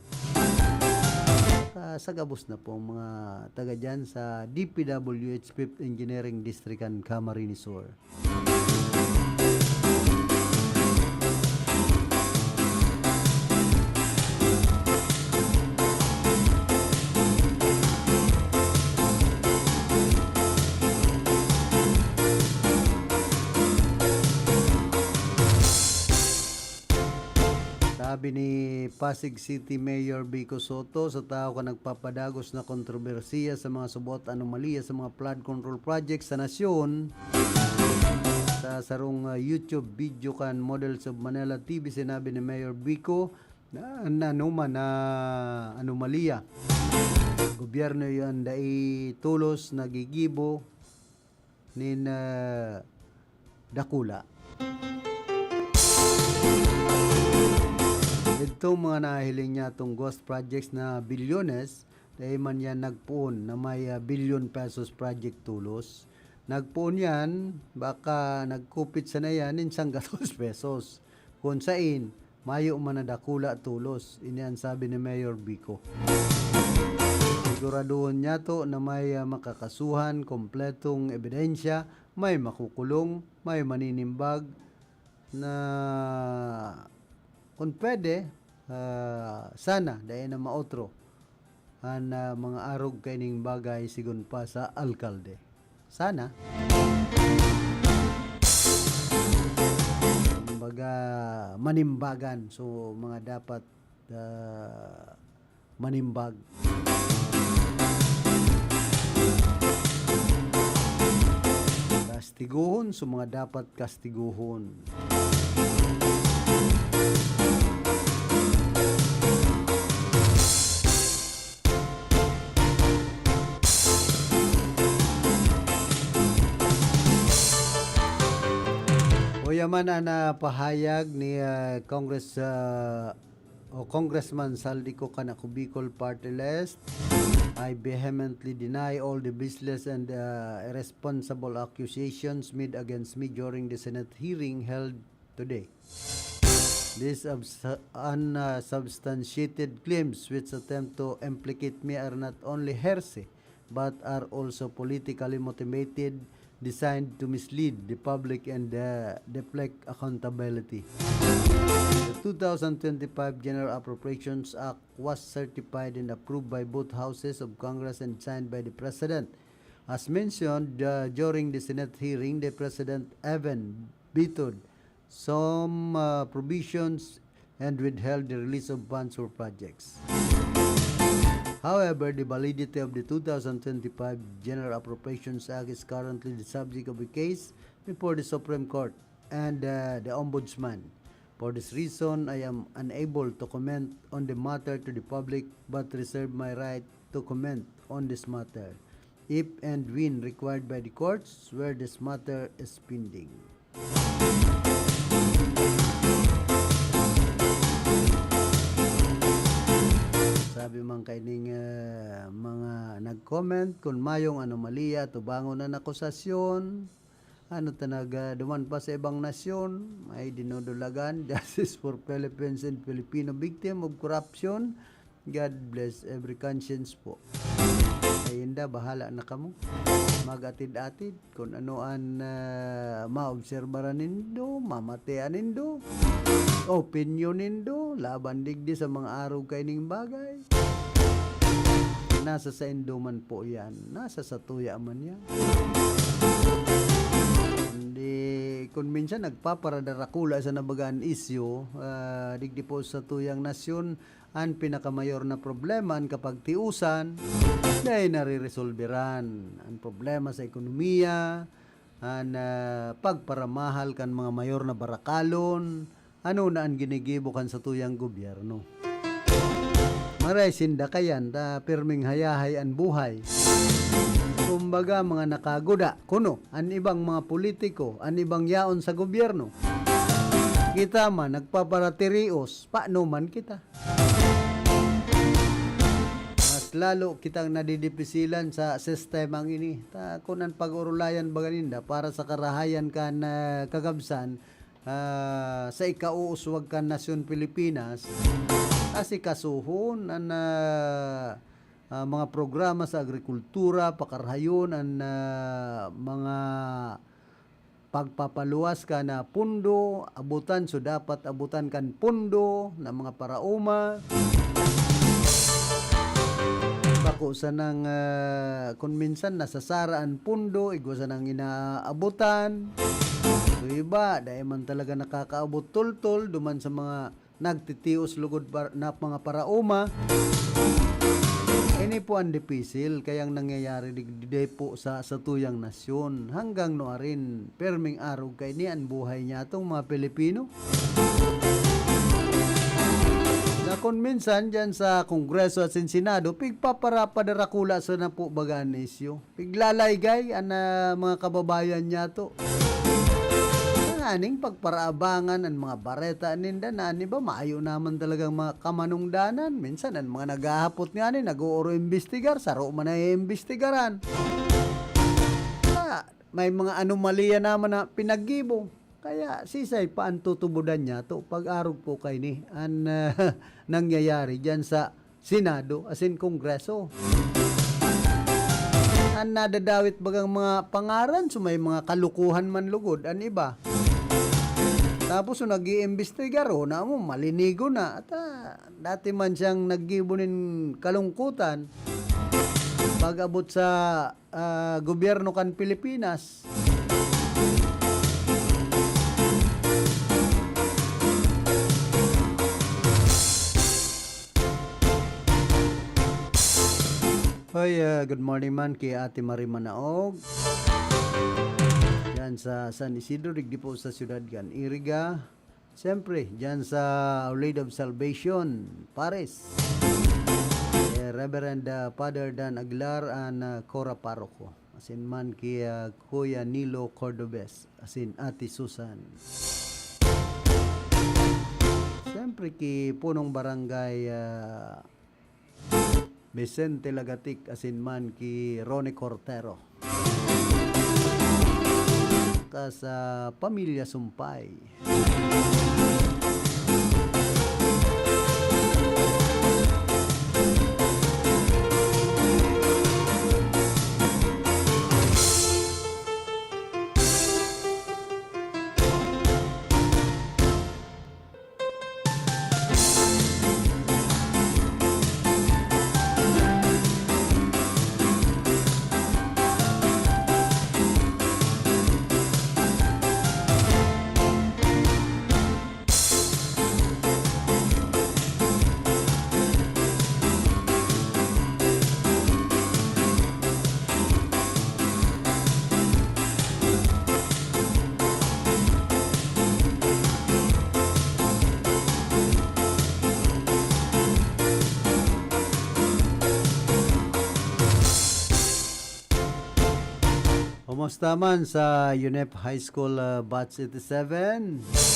Ah, sa gabos na pong mga taga dyan sa D P W H Fifth Engineering District kan Camarines Sur. Sabi ni Pasig City Mayor Vico Sotto, sa tawo kan nagpapadagos na kontrobersiya sa mga subo't anomalya sa mga flood control projects sa nasyon, sa sarong, ah, YouTube video kan Models of Manila T V, sinabi ni Mayor Vico na an anoman na anomalya, gobyerno yan dai tolos nagigibo nin, ah, dakula. Itong mga nahiling niya tong ghost projects na bilyones, dai man yan nagpoon na may, ah, bilyon pesos project tolos. Nagpoon yan, baka nagkupit sana yan nin sanggatos pesos. Kun sain, mayo man na dakula tolos, ini an sabi ni Mayor Vico. Siguraduhon niyato na may, ah, makakasuhan, kompletong ebidensya, may makukulong, may maninimbag na, kun pwede, ah, sana dai na maotro an, ah, mga arog kaining bagay, sigon pa sa alkalde. Sana. Kumbaga, manimbagan. So, mga dapat, ah, manimbag. Kastiguhon, so mga dapat kastiguhon. Uya man an, ah, pahayag ni, ah, Congress, ah, o Congressman Zaldy Co kan Ako Bicol Party List, "I vehemently deny all the baseless and, ah, irresponsible accusations made against me during the Senate hearing held today. These abs-, unsubstantiated claims which attempt to implicate me are not only heresy, but are also politically motivated, designed to mislead the public and, uh, deflect accountability." The two thousand twenty-five General Appropriations Act was certified and approved by both houses of Congress and signed by the President. As mentioned, uh, during the Senate hearing, the President even vetoed some, uh, provisions and withheld the release of funds for projects. However, the validity of the two thousand twenty-five General Appropriations Act is currently the subject of a case before the Supreme Court and, uh, the Ombudsman. For this reason, I am unable to comment on the matter to the public, but reserve my right to comment on this matter if and when required by the courts where this matter is pending. Sabi man kaining, ah, mga nag-comment, kun mayong anomalya, tubangon an akusasyon. Ano ta nag, ah, duman pa sa ibang nasyon, may dinudulagan, justice for Philippines and Filipino victim of corruption. God bless every conscience po. Ay, inda, bahala na kamo. Mag-atid-atid. Kun ano an, ah, maobserbaran nindo, mamatean nindo, opinyon nindo, laban digdi sa mga arog kaining bagay. Nasa saindo man po yan. Nasa satuya man yan. Kundi, kun minsan nagpaparadarakula sa nabagaan isyu, ah, digdi po sa tuyang nasyon, an pinakamayor na problema, an kapagtiusan, dai nariresolberan. An problema sa ekonomiya, an, ah, pagparamahal kan mga mayor na barakalon, ano na an ginigibo kan satuyang gobyerno. Maray sinda kayan ta pirming hayahay an buhay. Kumbaga, mga nakaguda, kuno, an ibang mga politiko, an ibang yaon sa gobyerno. Kita man, nagpaparatirios, paano man kita? Mas lalo kitang nadidipisilan sa sistemang ini. Ta, kun an pag-orulayan baga ninda para sa karahayan kan, ah, kagabsan, ah, sa ikauuswag kan nasyon Pilipinas, asikasuhon an, ah, ah, mga programa sa agrikultura, pakarahayon an, ah, mga pagpapaluwas kan, ah, pundo, abutan so dapat abutan kan pundo na mga paraoma. Bako sanang, ah, kun minsan nasasara an pundo, igwa sanang inaabutan. So, iba, dai man talaga nakakaabot toltol duman sa mga nagtitios lugod par-, na mga paraoma. Ini po an dipisil kayang nangyayari digdi po sa satuyang nasyon. Hanggang nuarin, perming arog kaini an buhay niya atong mga Pilipino. Na kun minsan, diyan sa Kongreso at sin Senado, pigpaparapadara-kula sa na po baga an isyu. Piglalaygay an, ah, mga kababayan niyato. Tanganing pagparaabangan an mga bareta ninda na an iba mayo naman talagang mga kamanungdanan. Minsan an mga naghahapot ngani nag-ooro imbestigar, saro man naiimbestigaran. Ah, may mga anomalya naman na pinaggibo. Kaya sisay pa an tutubodan niyato pag-arog po kaini an, ah, nangyayari diyan sa Senado, asin Kongreso. An nadadawit bagang mga pangaran, so may mga kalukuhan man lugod an iba. Tapos, so nag-iimbestigar, o, na mo, malinigo na. At, ah, dati man siyang naggibo nin kalungkutan pag-abot sa ah, gobyerno kan Pilipinas. Hoy, ah, good morning man ki Ate Marie Manaog. Diyan sa San Isidro, digdi po sa siyudad kan Iriga. Siyempre, diyan sa Our Lady of Salvation, Paris. Eh, Reverend, ah, Father Dan Aguilar an, ah, Cora Paroko. Asin man ki, ah, Kuya Nilo Cordobes, asin Ate Susan. Siyempre, ki punong barangay, ah, Vicente Lagatic asin man ki Ronnie Cortero. Ka sa Pamilya Sumpay. Kumusta man sa UNEP High School, ah, Batch eighty-seven? Sa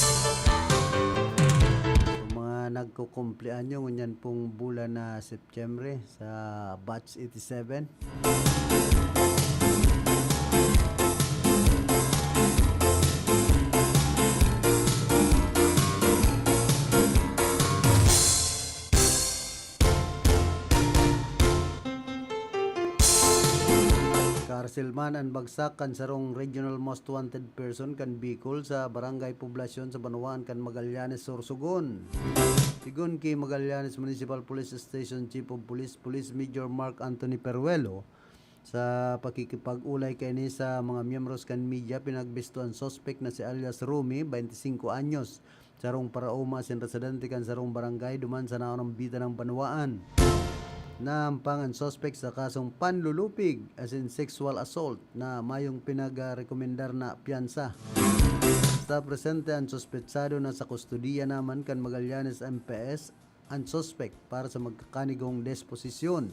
mga nagkukumpleanyo ngunyan pong bulan na Setyembre, sa Batch eighty-seven. Kar Silman an bagsak kan sarong regional most wanted person kan Bicol sa Barangay Poblacion sa banwaan kan Magallanes, Sorsogon. Sigon ki Magallanes Municipal Police Station Chief of Police, Police Major Mark Anthony Peruelo, sa pakikipag-olay kaini sa mga miyembros kan media, pinagbisto an suspek na si alias Romy, twenty-cinco anyos, sarong paraoma asin residente kan sarong barangay duman sa naunang bida ng banwaan. Naampang an suspek sa kasong panlulupig asin sexual assault na mayong pinagrekomendar na piyansa. Sa presente, an suspetsado na sa kustodiya naman kan Magallanes M P S an suspek para sa magkakanigong desposisyon.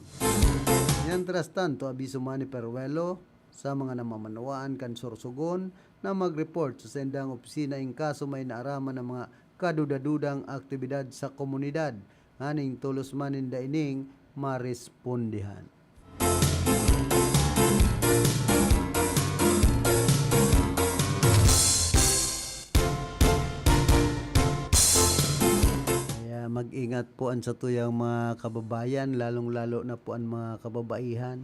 Mientras tanto, abiso man ni Peruelo sa mga namamanwaan kan Sorsogon na mag-report sa saindang opisina in kaso may naaraman na mga kaduda-dudang aktibidad sa komunidad, nganing tolos man ninda ining marespondihan. Kaya mag-ingat po an satuyang mga kababayan, lalong-lalo na po an mga kababaihan.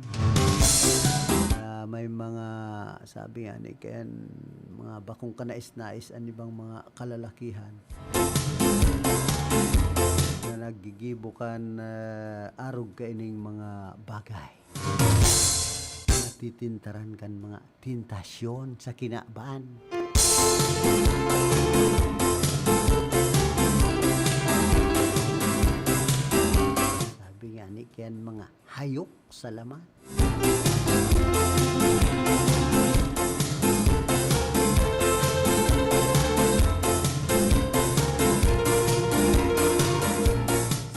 Ah, may mga, sabi nga ni Ken, mga bakong kanais-nais an ibang mga kalalakihan na naggigibo kan, ah, arog kaining mga bagay. Natitintaran kan mga tentasyon sa kinaban. Sabi nga ni Ken, mga hayop sa laman.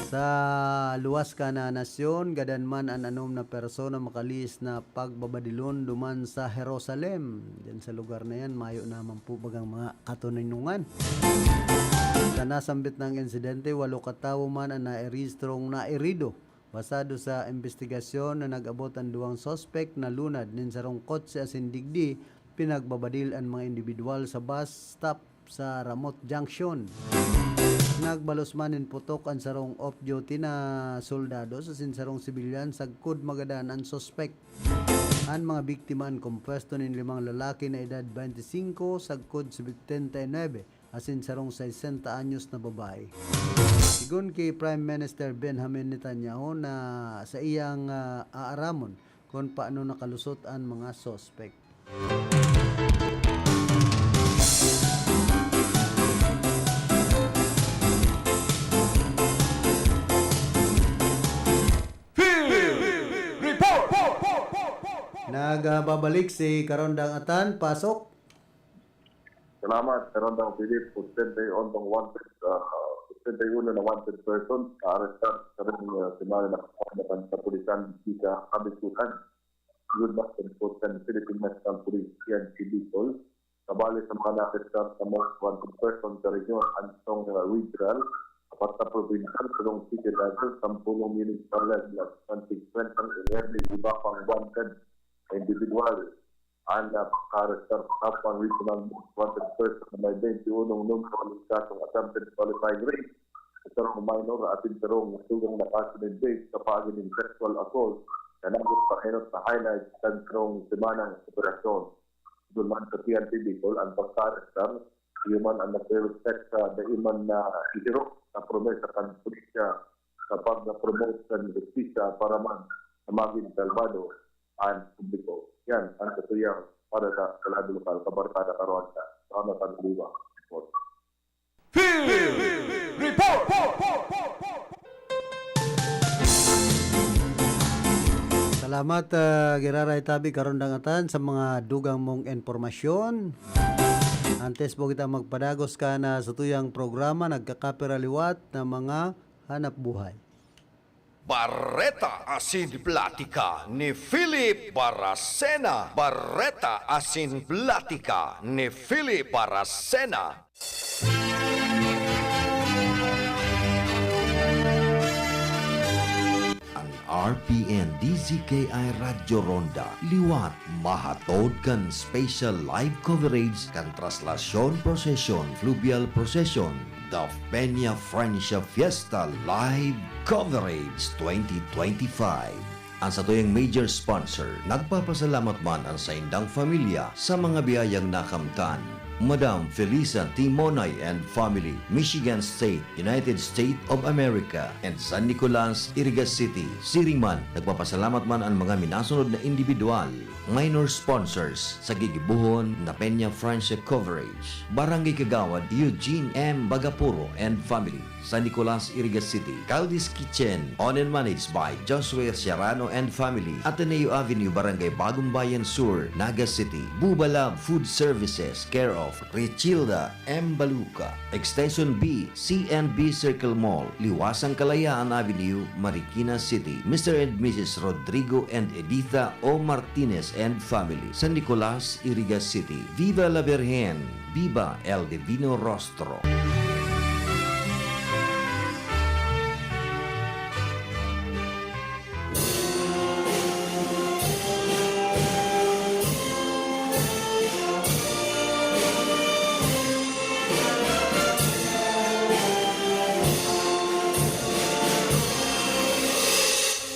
Sa luwas kan nasyon, gadan man an anom na persona makalihis na pagbabadilon duman sa Jerusalem. Diyan sa lugar na yan, mayo naman po bagang mga katoninongan. Sa nasambit na insidente, walo katawo man an nairehistrong nairido. Basado sa imbestigasyon na nag-abot an duwang suspek na lunad nin sarong kotse asin digdi, pinagbabadil an mga indibidwal sa bus stop sa Ramot Junction. Nagbalos man nin putok an sarong off-duty na soldado asin sarong sibilyan sagkod magadan an suspek. An mga biktima an kompuesto nin limang lalaki na edad twenty-cinco sagkod setenta y nuebe asin sarong sesenta anyos na babae. Sigon ki Prime Minister Benjamin Netanyahu na sa iyang, ah, aaramon kun paano nakalusot an mga suspek. Field Report! Nagbabalik si Karondang Atan, pasok. Salamat, Karondang Philip. Sustenta y uno na wanted, ah, sustenta y uno na wanted person naarestar sa karong, ah, semana na kapahan sa kapulisan sa kabisuhan. Yun na, sa report kan Philippine National Police, P N P Bicol. Kabali sa mga naarestar sa most wanted person sa rehiyon, an sarong, ah, regional, apat na provincial, sarong city level, sampulong municipal level, at singkwentang eleven iba pang wanted na individual. An, ah, pagka-arestar sa Kapwa Regional Most Wanted Person na may twenty-one numero ng kasong attempted qualifying rape, sa sarong minor asin sarong dugang na kaso nin rape sa paagi nin sexual assault na nagpapahinot sa highlights kan sarong semanang operasyon. Duman sa P N P Bicol, ang pagka-arestar, iyo man ang nagre-reflect sa dai man na ihirok na promesa kan pulisya sa pag-promote kan hustisya para man na magin kalmado an publiko. Yan ang katuyang para sa Kalado Lokal, Kabarkada Karonda. Salamat ang Liwa. Report. Field Report! Salamat, ah, Giraray Tabi Karondang Atan, sa mga dugang mong impormasyon. Antes po kita magpadagos kan satuyang programa, nagkakapira liwat na mga hanap buhay. Bareta asin Platika ni Philip Baracena. Bareta asin Platika ni Philip Baracena. An R P N D Z K I Radyo Ronda liwat mahatod kan special live coverage kan Traslasyon Procession, Fluvial Procession, The Peña Francia Fiesta Live Coverage twenty twenty-five. An satuyang major sponsor, nagpapasalamat man an saindang pamilya sa mga biyayang nakamtan. Madam Felisa Timonay and family, Michigan State, United States of America, and San Nicolas, Iriga City. Siring man, nagpapasalamat man an mga minasunod na indibidwal, minor sponsors, sa gigibohon na Peña Francia Coverage, Barangay Kagawad Eugene M. Bagapuro and family, San Nicolas, Iriga City, Caldi's Kitchen, owned and managed by Joshua Serrano and family, Ateneo Avenue, Barangay Bagong Bayan Sur, Naga City, Buba Lab Food Services, care of Richilda M. Baluca, Extension B, C and B Circle Mall, Liwasang Kalayaan Avenue, Marikina City, Mister and Missus Rodrigo and Editha O. Martinez and family, San Nicolas, Iriga City. Viva la Virgen! Viva el Divino Rostro!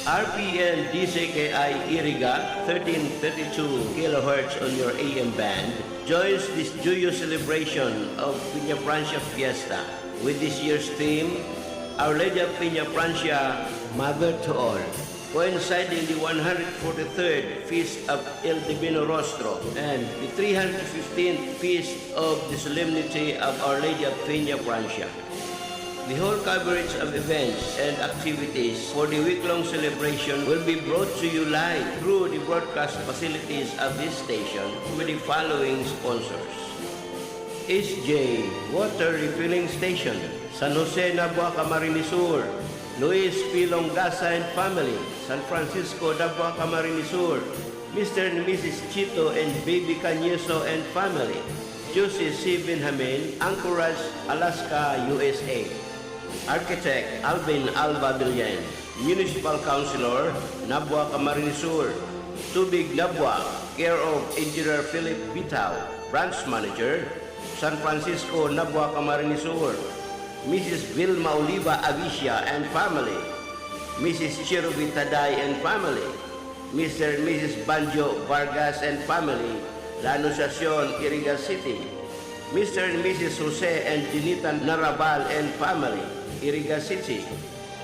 R P N D C K I Iriga, thirteen thirty-two kilohertz on your A M band, joins this joyous celebration of Peña Francia Fiesta with this year's theme, Our Lady of Peña Francia, Mother to All, coinciding the one hundred forty-third Feast of El Divino Rostro and the three hundred fifteenth Feast of the Solemnity of Our Lady of Peña Francia. The whole coverage of events and activities for the week-long celebration will be brought to you live through the broadcast facilities of this station with the following sponsors: S J Water Refilling Station, San Jose, Nabua, Camarines Sur, Luis P. Longasa and family, San Francisco, Nabua, Camarines Sur, Mister and Missus Chito and Baby Cañeso and family, Jose C. Benjamin, Anchorage, Alaska, U S A. Architect Alvin Alba Villen, Municipal Councilor, Nabua, Camarines Sur. Tubig Nabua, care of Engineer Philip Bitao, Branch Manager, San Francisco, Nabua, Camarines Sur. Missus Vilma Oliva Avicia and family. Missus Cherubi Taday and family. Mister and Missus Banjo Vargas and family, La Anunciacion, Iriga City. Mister and Missus Jose and Dinita Narabal and family, Iriga City.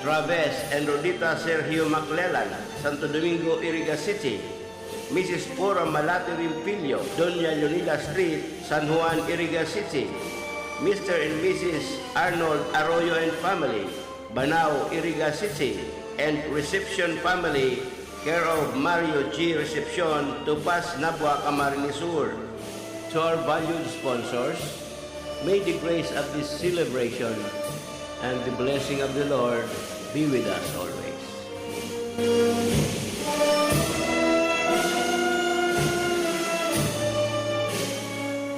Traves and Rodita Sergio Maclelan, Santo Domingo, Iriga City. Missus Cora Malati Rimpilio, Doña Leonida Street, San Juan, Iriga City. Mister and Missus Arnold Arroyo and family, Banao, Iriga City, and reception family, care of Mario G. Recepcion, Topas, Nabua, Camarines Sur. To our valued sponsors, may the grace of this celebration and the blessing of the Lord be with us always.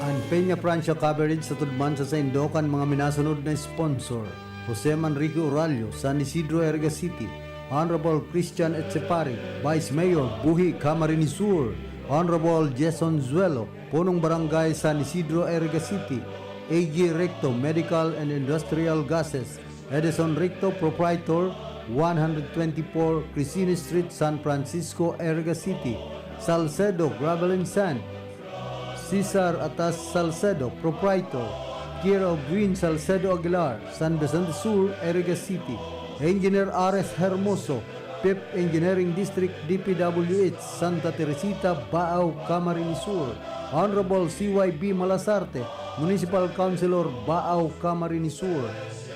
An Peña Francia coverage sa tudman sa saindo kan mga minasunod na sponsor: Jose Manrique Uralio, San Isidro, Iriga City; Honorable Christian Etchepare, Vice Mayor, Buhi, Camarines Sur; Honorable Jason Zuelo, Punong Barangay, San Isidro, Iriga City; A G Recto Medical and Industrial Gases; Edison Recto, Proprietor, one hundred twenty-four Crisini Street, San Francisco, Iriga City; Salcedo Gravel and Sand, Cesar Atas Salcedo, Proprietor, care of Win Salcedo Aguilar, San Vicente Sur, Iriga City; Engineer Ares Hermoso, Fifth Engineering District, D P W H, Santa Teresita, Baao, Camarines Sur; Honorable C Y B Malasarte, Municipal Councilor, Baao, Camarines Sur.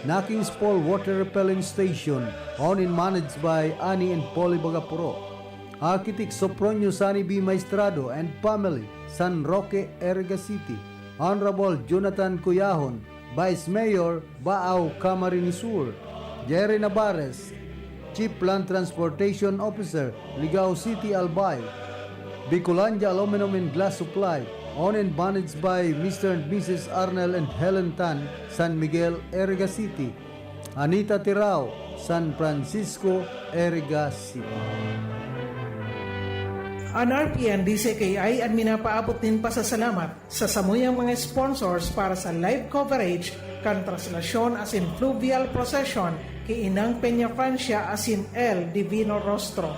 Naking's Paul Water Refilling Station, owned and managed by Annie and Polly Bagapuro. Architect Sopronio Sani B Maestrado and family, San Roque, Iriga City; Honorable Jonathan Cuyahon, Vice Mayor, Baao, Camarines Sur; Jerry Navarez, Chief Land Transportation Officer, Ligao City, Albay; Bicolandia Aluminum and Glass Supply, owned and managed by Mister and Missus Arnel and Helen Tan, San Miguel, Iriga City; Anita Tirao, San Francisco, Iriga City. An R P N D C K I an minapaabot nin pasasalamat sa samuyang mga sponsors para sa live coverage kan traslasyon asin fluvial procession ki Inang Peña Francia asin El Divino Rostro.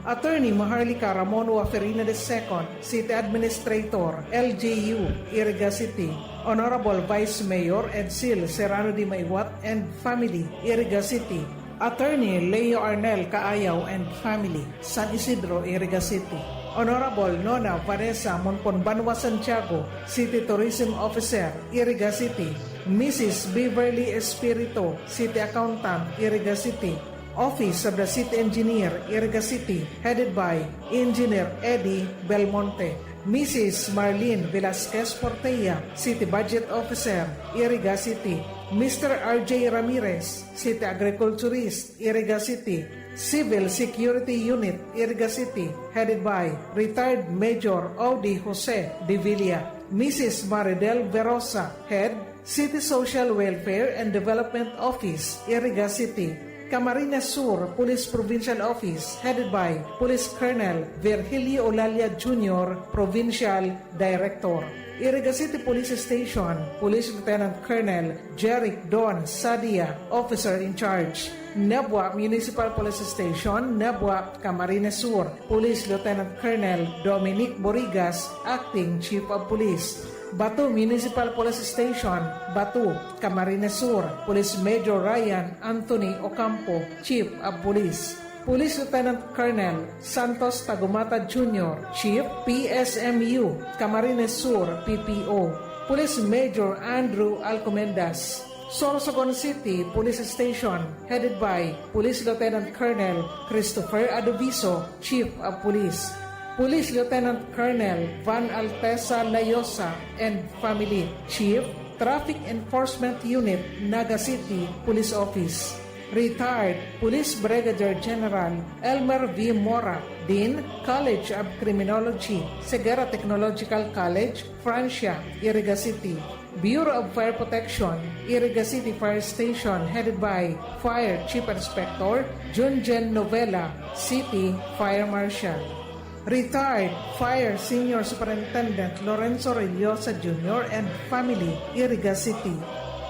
Attorney Maharlika Ramon Waferina the second, City Administrator, L G U, Iriga City. Honorable Vice Mayor Edsel Serrano de Maiwat and family, Iriga City. Attorney Leo Arnel Kaayaw and family, San Isidro, Iriga City. Honorable Nona Vanessa Monponbanwa Santiago, City Tourism Officer, Iriga City. Missus Beverly Espirito, City Accountant, Iriga City. Office of the City Engineer, Iriga City, headed by Engineer Eddie Belmonte. Missus Marlene Velasquez Portella, City Budget Officer, Iriga City. Mister R J Ramirez, City Agriculturist, Iriga City. Civil Security Unit, Iriga City, headed by retired Major Audi Jose de Villa. Missus Maridel Verosa, Head, City Social Welfare and Development Office, Iriga City. Camarines Sur Police Provincial Office, headed by Police Colonel Virgilio Olalia Junior, Provincial Director. Iriga City Police Station, Police Lieutenant Colonel Jeric Don Sadia, Officer in Charge. Nabua Municipal Police Station, Nabua, Camarines Sur, Police Lieutenant Colonel Dominic Borigas, Acting Chief of Police. Batu Municipal Police Station, Batu, Camarines Sur, Police Major Ryan Anthony Ocampo, Chief of Police. Police Lieutenant Colonel Santos Tagumata Junior, Chief, P S M U, Camarines Sur, P P O. Police Major Andrew Alcomendas, Sorsogon City Police Station, headed by Police Lieutenant Colonel Christopher Adoviso, Chief of Police. Police Lieutenant Colonel Van Altesa Layosa and family, Chief, Traffic Enforcement Unit, Naga City Police Office. Retired Police Brigadier General Elmer V. Mora, Dean, College of Criminology, Ceguera Technological College, Francia, Iriga City. Bureau of Fire Protection, Iriga City Fire Station, headed by Fire Chief Inspector Junjen Novela, City Fire Marshal. Retired Fire Senior Superintendent Lorenzo Rellosa Junior and family, Iriga City.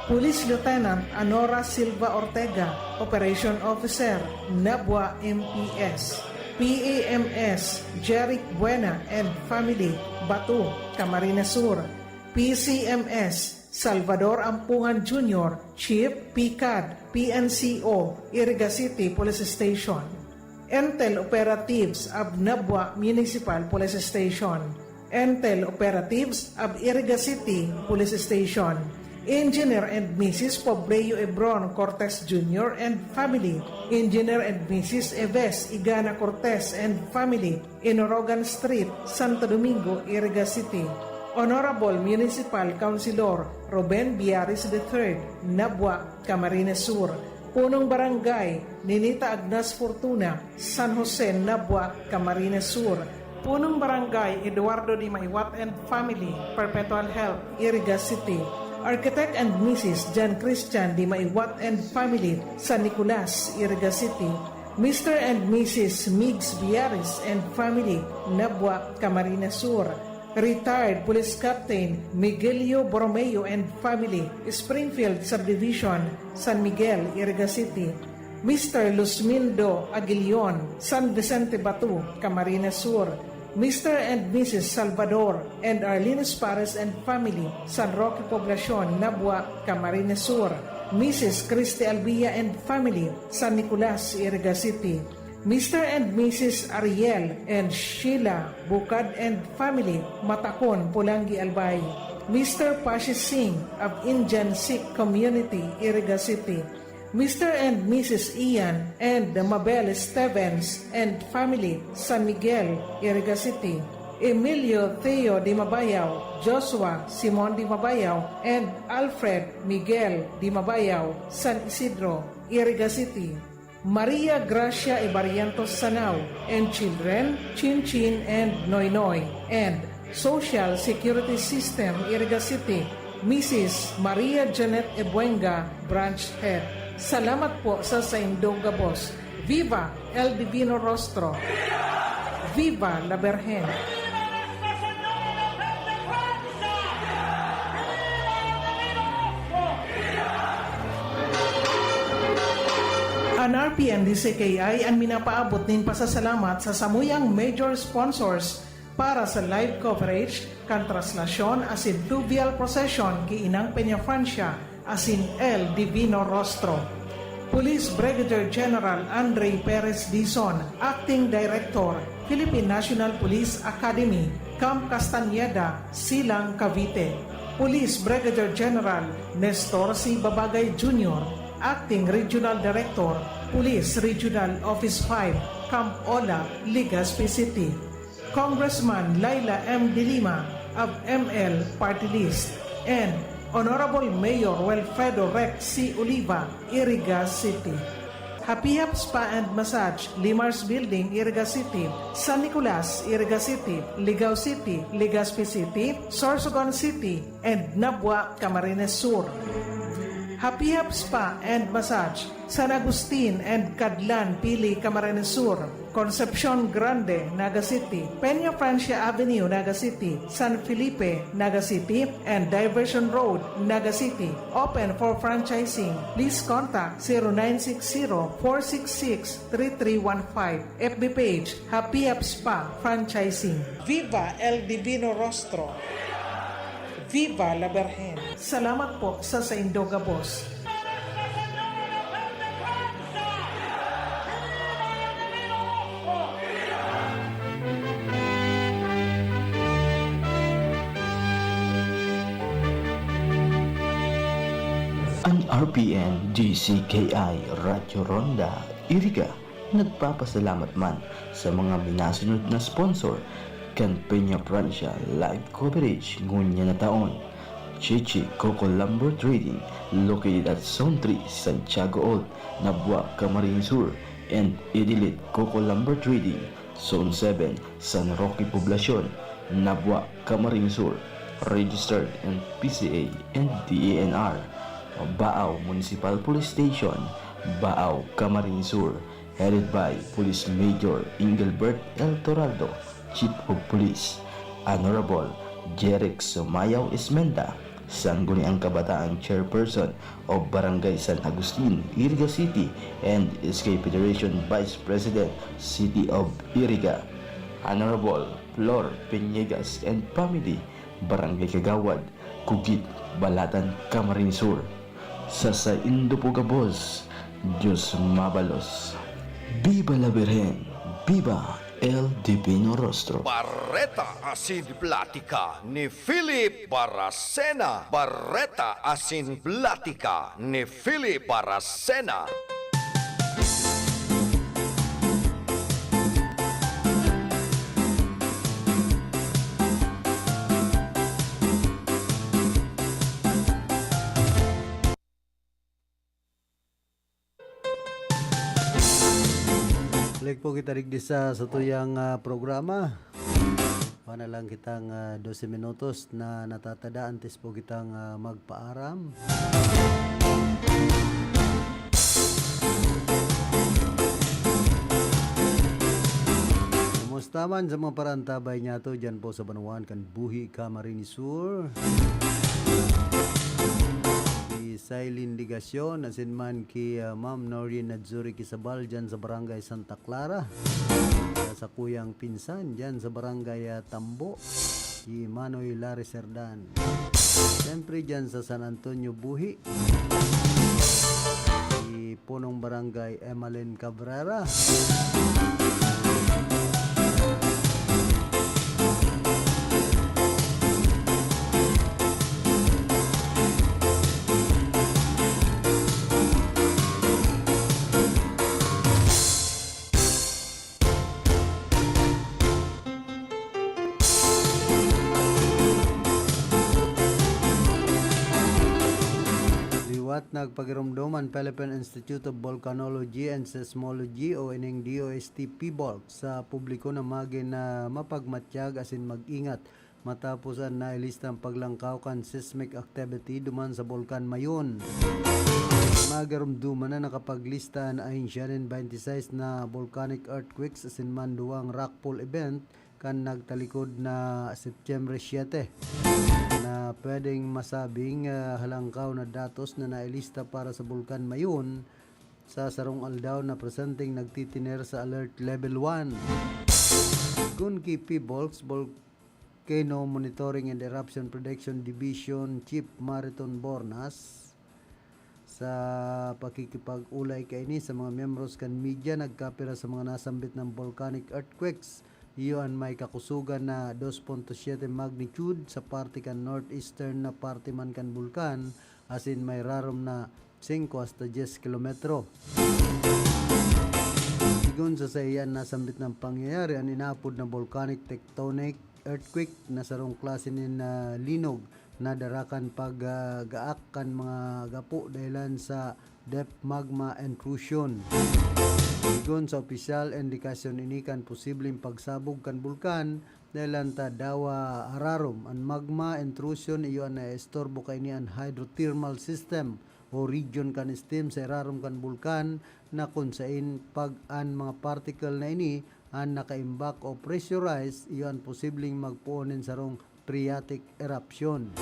Police Lieutenant Anora Silva Ortega, Operation Officer, Nabua M P S. P A M S, Jeric Buena and family, Batu, Camarines Sur. P C M S, Salvador Ampungan Junior, Chief, PCAD, P N C O, Iriga City Police Station. Intel Operatives of Nabua Municipal Police Station. Intel Operatives of Iriga City Police Station. Engineer and Missus Pobreo Ebron Cortez Junior and family. Engineer and Missus Eves Igana Cortez and family. Inorogan Street, Santo Domingo, Iriga City. Honorable Municipal Councilor Ruben Biaris the third, Nabua, Camarines Sur. Punong Barangay, Ninita Agnas Fortuna, San Jose, Nabua, Camarines Sur. Punong Barangay, Eduardo Di Maiwat and family, Perpetual Health, Iriga City. Architect and Missus Jan Christian Di Maiwat and family, San Nicolas, Iriga City. Mister and Missus Migs Biares and family, Nabua, Camarines Sur. Retired Police Captain Miguelio Borromeo and family, Springfield Subdivision, San Miguel, Iriga City. Mister Luzmindo Aguilion, San Vicente Batu, Camarines Sur. Mister and Missus Salvador and Arlene Espares and family, San Roque Poblacion, Nabua, Camarines Sur. Missus Christy Albia and family, San Nicolas, Iriga City. Mister and Missus Ariel and Sheila Bukad and family, Matacon, Polangui, Albay. Mister Pashi Singh of Indian Sikh Community, Iriga City. Mister and Missus Ian and Mabel Stevens and family, San Miguel, Iriga City. Emilio Theo Di Mabayaw, Joshua Simon Di Mabayaw, and Alfred Miguel Di Mabayaw, San Isidro, Iriga City. Maria Gracia Ibarientos Sanao and children, Chin Chin and Noy Noy, and Social Security System, Iriga City, Missus Maria Janet Ebuenga, Branch Head. Salamat po sa saindong gabos. Viva El Divino Rostro! Viva la Virgen! An R P N D C K I an minapaabot nin pasasalamat sa samuyang major sponsors para sa live coverage kan traslasyon asin fluvial procession ki Inang Peñafrancia asin El Divino Rostro. Police Brigadier General Andre Perez Dizon, Acting Director, Philippine National Police Academy, Camp Castañeda, Silang, Cavite. Police Brigadier General Nestor C. Babagay Junior, Acting Regional Director, Police Regional Office five, Camp Ola, Legazpi City. Congressman Leila M. De Lima of M L Party List, and Honorable Mayor Wilfredo Rex C. Oliva, Iriga City. Happy Hap Spa and Massage, Limar's Building, Iriga City, San Nicolas, Iriga City, Ligao City, Legazpi City, Sorsogon City, and Nabua, Camarines Sur. Happy Hap Spa and Massage, San Agustin and Cadlan, Pili, Camarines Sur, Concepcion Grande, Naga City, Peña Francia Avenue, Naga City, San Felipe, Naga City, and Diversion Road, Naga City. Open for franchising. Please contact zero nine six zero, four six six, three three one five. F B page, Happy Hap Spa Franchising. Viva El Divino Rostro! Viva la Virgen! Salamat po sa saindo gabos. An R P N D C K I Radyo Ronda, Iriga, nagpapasalamat man sa mga minasunod na sponsor kan Peña Francia live coverage ngunyan na taon. Chichi Coco Lumber Trading, located at Zone three, Santiago Old, Nabua, Camarines Sur, and Idilit Coco Lumber Trading, Zone seven, San Roque Poblacion, Nabua, Camarines Sur, registered in P C A and D E N R. Baao Municipal Police Station, Baao, Camarines Sur, headed by Police Major Engelbert L. Toraldo, Chief of Police, Honorable Jeric Sumayaw Esmenda, Sangguniang Kabataan Chairperson of Barangay San Agustin, Iriga City, and S K Federation Vice President, City of Iriga, Honorable Flor Peñegas and family, Barangay Kagawad, Kugit, Balatan, Camarines Sur. Sa saindo po gabos, Diyos mabalos. Viva la Virgen! Viva El Divino Rostro! Bareta asin platika ni Philip Baracena. Bareta asin platika ni Philip Baracena. Balik po kita digdi sa satuyang, ah, programa. Wala na lang kitang, ah, dose minutos na natatada antes po kitang, ah, magpaaram. Kumusta man sa mga paraantabay niyato diyan po sa banwaan kan Buhi, Camarines Sur? Si Silene Legacion, asin man ki, ah, Ma'am Noreen Nadzuri Quizabal diyan sa Barangay Santa Clara. Sa sakuyang pinsan diyan sa Barangay, ah, Tambo, si Manoy Larry Serdan. Siyempre diyan sa San Antonio Buhi, si Punong Barangay Emalin Cabrera. Liwat nagpagiromdom an Philippine Institute of Volcanology and Seismology o ining D O S T PHIVOLCS sa publiko na magin na mapagmatyag asin mag-ingat matapos an nailistang paglangkaw kan seismic activity duman sa Bulkan Mayon. Magiromdoman na nakapaglista an ahensya nin twenty-six na volcanic earthquakes asin man duwang rockfall event kan nagtalikod na Setyembre siete, na pwedeng masabing, ah, halangkaw na datos na nailista para sa Bulkan Mayon. sa sarong aldaw na presenteng nagtitiner sa Alert Level one. Kun ki PHIVOLCS, Volcano Monitoring and Eruption Prediction Division Chief Mariton Bornas, sa pakikipag-olay kaini sa mga miyembros kan media, nagkapira sa mga nasambit na volcanic earthquakes. Iyo an may kakusogan na dos punto siete magnitude sa parte kan northeastern na parte man kan bulkan, asin may rarom na singko hasta dyes kilometro. Sigon sa saiya, an nasambit na pangyayari an inaapod na volcanic tectonic earthquake na sarong klase nin, ah, linog na dara kan pag, ah, gaak kan mga gapo dahelan sa depth magma intrusion. Sigon sa opisyal, indikasyon ini kan posibleng pagsabog kan bulkan dahelan ta dawa hararom. An magma intrusion iyo an naeestorbo kaini an hydrothermal system o region kan steam sa irarom kan bulkan, na kun sain pag an mga particle na ini an nakaimbak o pressurized, iyo an posibleng magpoon nin sarong phreatic eruption.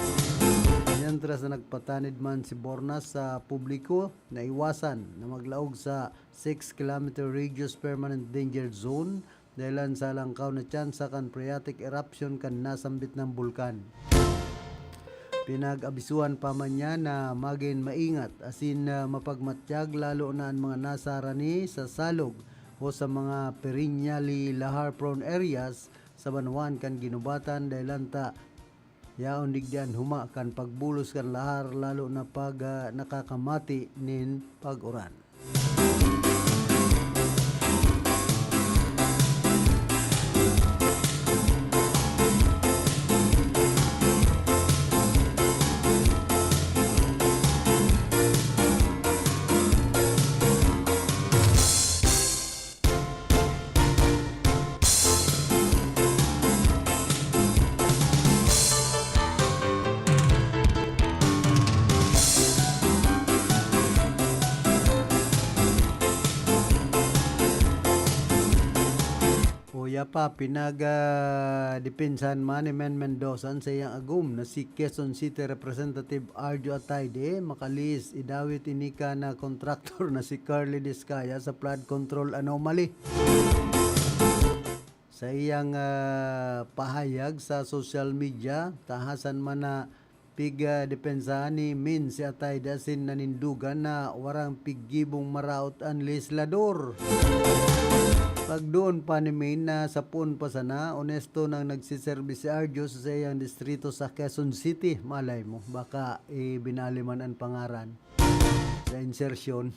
Mientras na nagpatanid man si Bornas sa publiko na iwasan na maglaog sa six kilometer radius permanent danger zone, dahelan sa langkaw na tsansa kan phreatic eruption kan nasambit na bulkan. Pinag-abisuhan pa man niya na magin maingat asin, ah, mapagmatyag, lalo na an mga nasa harani sa salog o sa mga perennially lahar-prone areas sa banwaan kan ginubatan, dahelan ta yaon digdi an huma kan pagbulos kan lahar, lalo na pag, ah, nakakamati nin pag-uran. Uya pa, pinag, ah, depensahan man ni Men Mendoza an saiyang agom na si Quezon City Representative Arjo Ataide, makalihis idawit ini kan kontraktor na si Curly Discaya sa flood control anomaly. Sa iyang, ah, pahayag sa social media, tahasan man na pig, ah, depensahan ni Men si Ataide asin nanindogan na warang piggibong maraot an lehislador. Pagdoon pa ni Men na sapoon pa sana, onesto nang nagsiserbi si Arjo sa saiyang distrito sa Quezon City. Malay mo, baka ibinali man an pangaran sa insertion.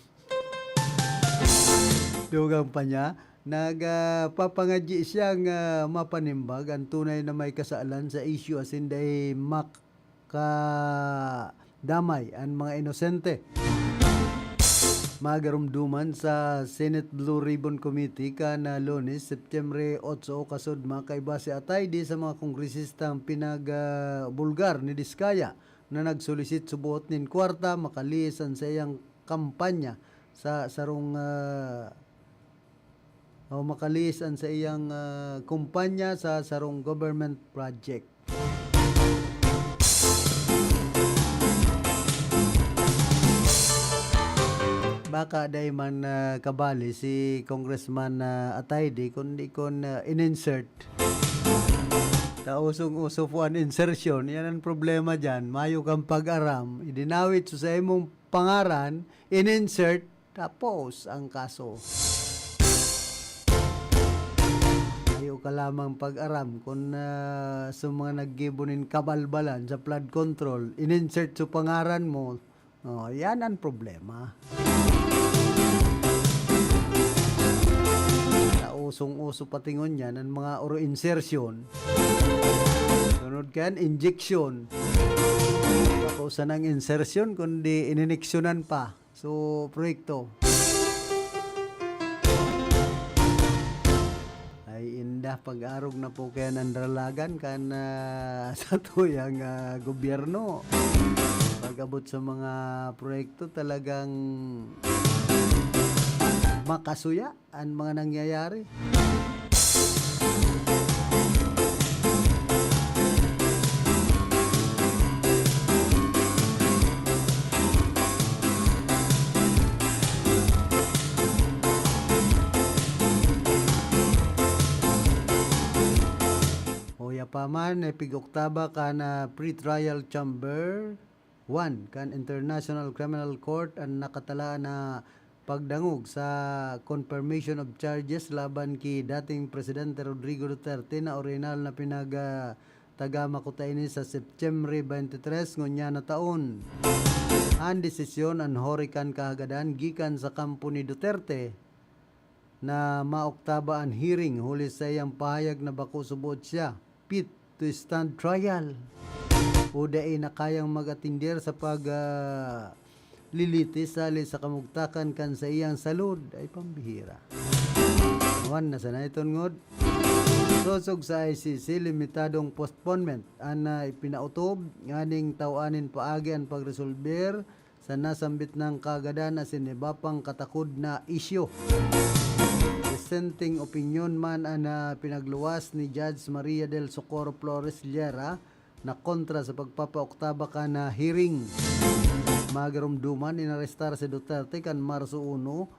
Dugang pa niya, nag, ah, papangadyi siyang, ah, mapanimbag an tunay na may kasalan sa isyu asin dai makadamay an mga inosente. Magarumduman sa Senate Blue Ribbon Committee kan, ah, Lunes, Setyembre otso, kasudma, kaiba si Ataide sa mga kongresistang pinag, ah, bulgar ni Discaya na nagsulisit suboot nin kwarta makalihis an saiyang kampanya sa sarong, ah, o makalihis an saiyang, ah, kumpanya sa sarong government project. Baka dai man, ah, kabali si Congressman, ah, Ataide, kundi kun, ah, in-insert. Ta usong-uso po an insertion. Yan ang problema diyan. Mayo kang pag-aram. Idinawit sa imong pangaran, in-insert, tapos ang kaso. Ayaw ka lamang pag-aram kun, ah, sa mga naggibo nin kabalbalan sa flood control, in-insert sa pangaran mo. Oh, yan ang problema. Nausong-uso pati ngunyan ang mga uro insertion. Sunod kayan, injection. Bako sanang insertion, kundi ininiksyonan pa. So, proyekto. Ay, inda, pag-arog na po kaya ng dalagan kan, ah, sa tuyang, ah, gobyerno. Pag-abot sa mga proyekto, talagang makasuya an mga nangyayari. Paman, ipig-oktaba kan, ah, pre-trial chamber one kan International Criminal Court an nakatalaan na pagdangog sa confirmation of charges laban ki dating Presidente Rodrigo Duterte na orihinal na pinag, ah, tagama kuta ini sa Setyembre twenty-three ngunyan na taon. An desisyon an huri kan kahagadan gikan sa kampo ni Duterte na maoktaba an hearing huli sa iyang pahayag na bako subot siya fit to stand trial o dai na kayang mag-atender sa pag, ah, lilitis hali sa kamugtakan kan sa iyang salud. Ay, pambihira. Wan na sana iton ngod. Sosog sa I C C, limitadong postponement an, ah, ipinautob nganing taw-anin paagi an pagresolber sa nasambit nang kagadan asin iba pang katakod na isyu. Dissenting opinion man an, ah, pinagluwas ni Judge Maria del Socorro Flores Llera na kontra sa pagpapaoktaba kan, ah, hearing. Magarumduman, inarestar si Duterte kan Marso uno,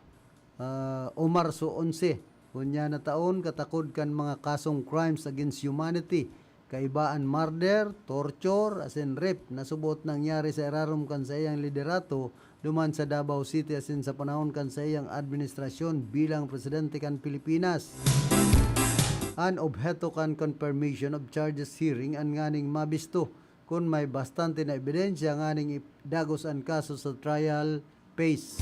ah, o Marso onse. Unya na taon, katakod kan mga kasong crimes against humanity, kaiba an murder, torture, asin rape na subot nangyari sa irarom kan saiyang liderato duman sa Davao City asin sa panahon kan saiyang administrasyon bilang presidente kan Pilipinas. An obheto kan confirmation of charges hearing an nganing mabisto kun may bastante na ebidensya nganing ip-, dagos an kaso sa trial phase.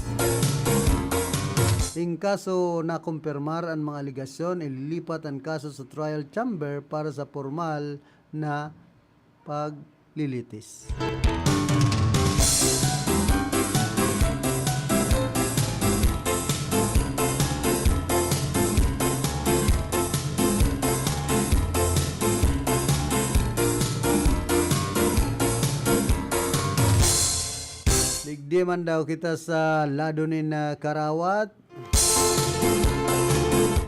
In kaso nakumpirmar an mga alegasyon, ililipat an kaso sa trial chamber para sa pormal na paglilitis. Digdi man daw kita sa lado nin, ah, Karawat.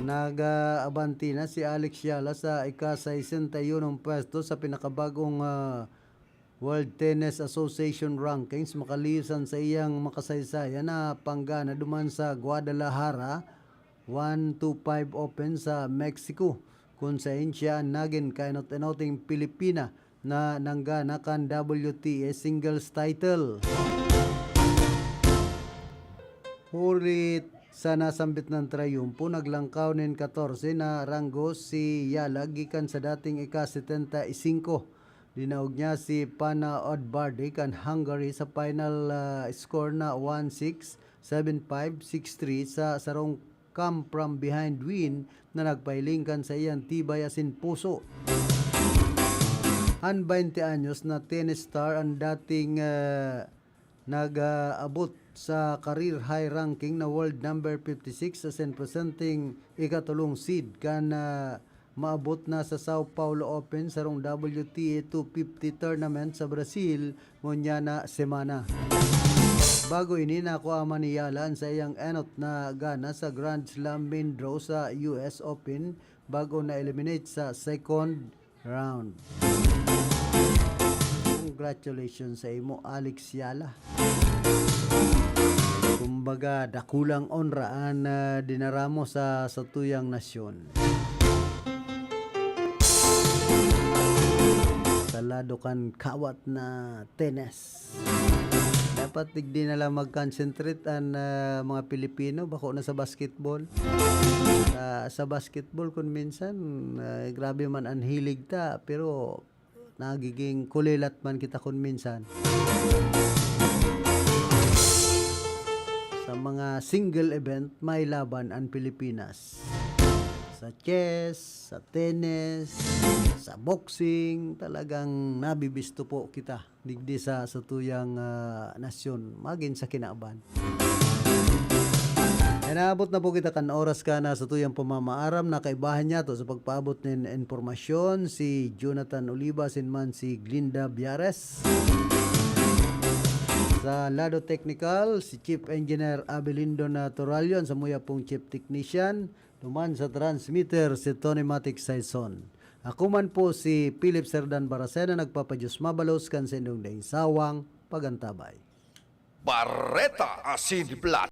Nag-, ah, abanti na si Alex Yala sa ika-sesenta y unong pwesto sa pinakabagong, ah, World Tennis Association Rankings, makalisan sa iyang makasaysayan na panggana duman sa Guadalajara one two five Open sa Mexico, kun saen siya an nagin kaenot-enoting Pilipina na nanggana kan W T A singles title. Huli sa nasambit na trayumpo, naglangkaw nin katorse na ranggo si Yala gikan sa dating ika-setenta y singko. Dinaog niya si Pana Odbardi kan Hungary sa final, ah, score na one six, seven five, six three sa sarong come from behind win na nagpahiling kan saiyang tibay asin puso. An baynte anyos na tennis star an dating, ah, nag-aabot sa career high ranking na world number fifty-six asin presenteng ikatolong seed kan, ah, maabot na sa Sao Paulo Open, sarong W T A two fifty tournament sa Brazil, ngunyan na semana. Bago ini, nakua man ni Yala an saiyang enot na gana sa Grand Slam main draw sa U S Open, bago na-eliminate sa second round. Congratulations sa imo, Alex Yala. Kumbaga, dakulang onra an, ah, dinara mo sa satuyang nasyon. Sa lado kan kawat na tenis. Dapat digdi na lang mag-concentrate an, ah, mga Pilipino, bako na sa basketball. Sa, sa basketball, kun minsan, ah, grabe man an hilig ta, pero nagiging kulilat man kita kun minsan. Sa mga single event, may laban ang Pilipinas. Sa chess, sa tennis, sa boxing, talagang nabibisto po kita digdi sa satuyang, ah, nasyon, magin sa kinaban. Kaya naabot na po kita kan oras ka na satuyang pamamaaram na kaibahan niya to sa pagpaabot nin impormasyon si Jonathan Oliva asin man si Glinda Biares. Sa lado technical, si Chief Engineer Abelindo Naturalyon, sa muya pong Chief Technician, duman sa transmitter si Tony Matic Saison. Ako man po si Philip Serdan Baracena, nagpapadiyos mabalos kan sa indong daing sawang pagantabay. Bareta asin Plat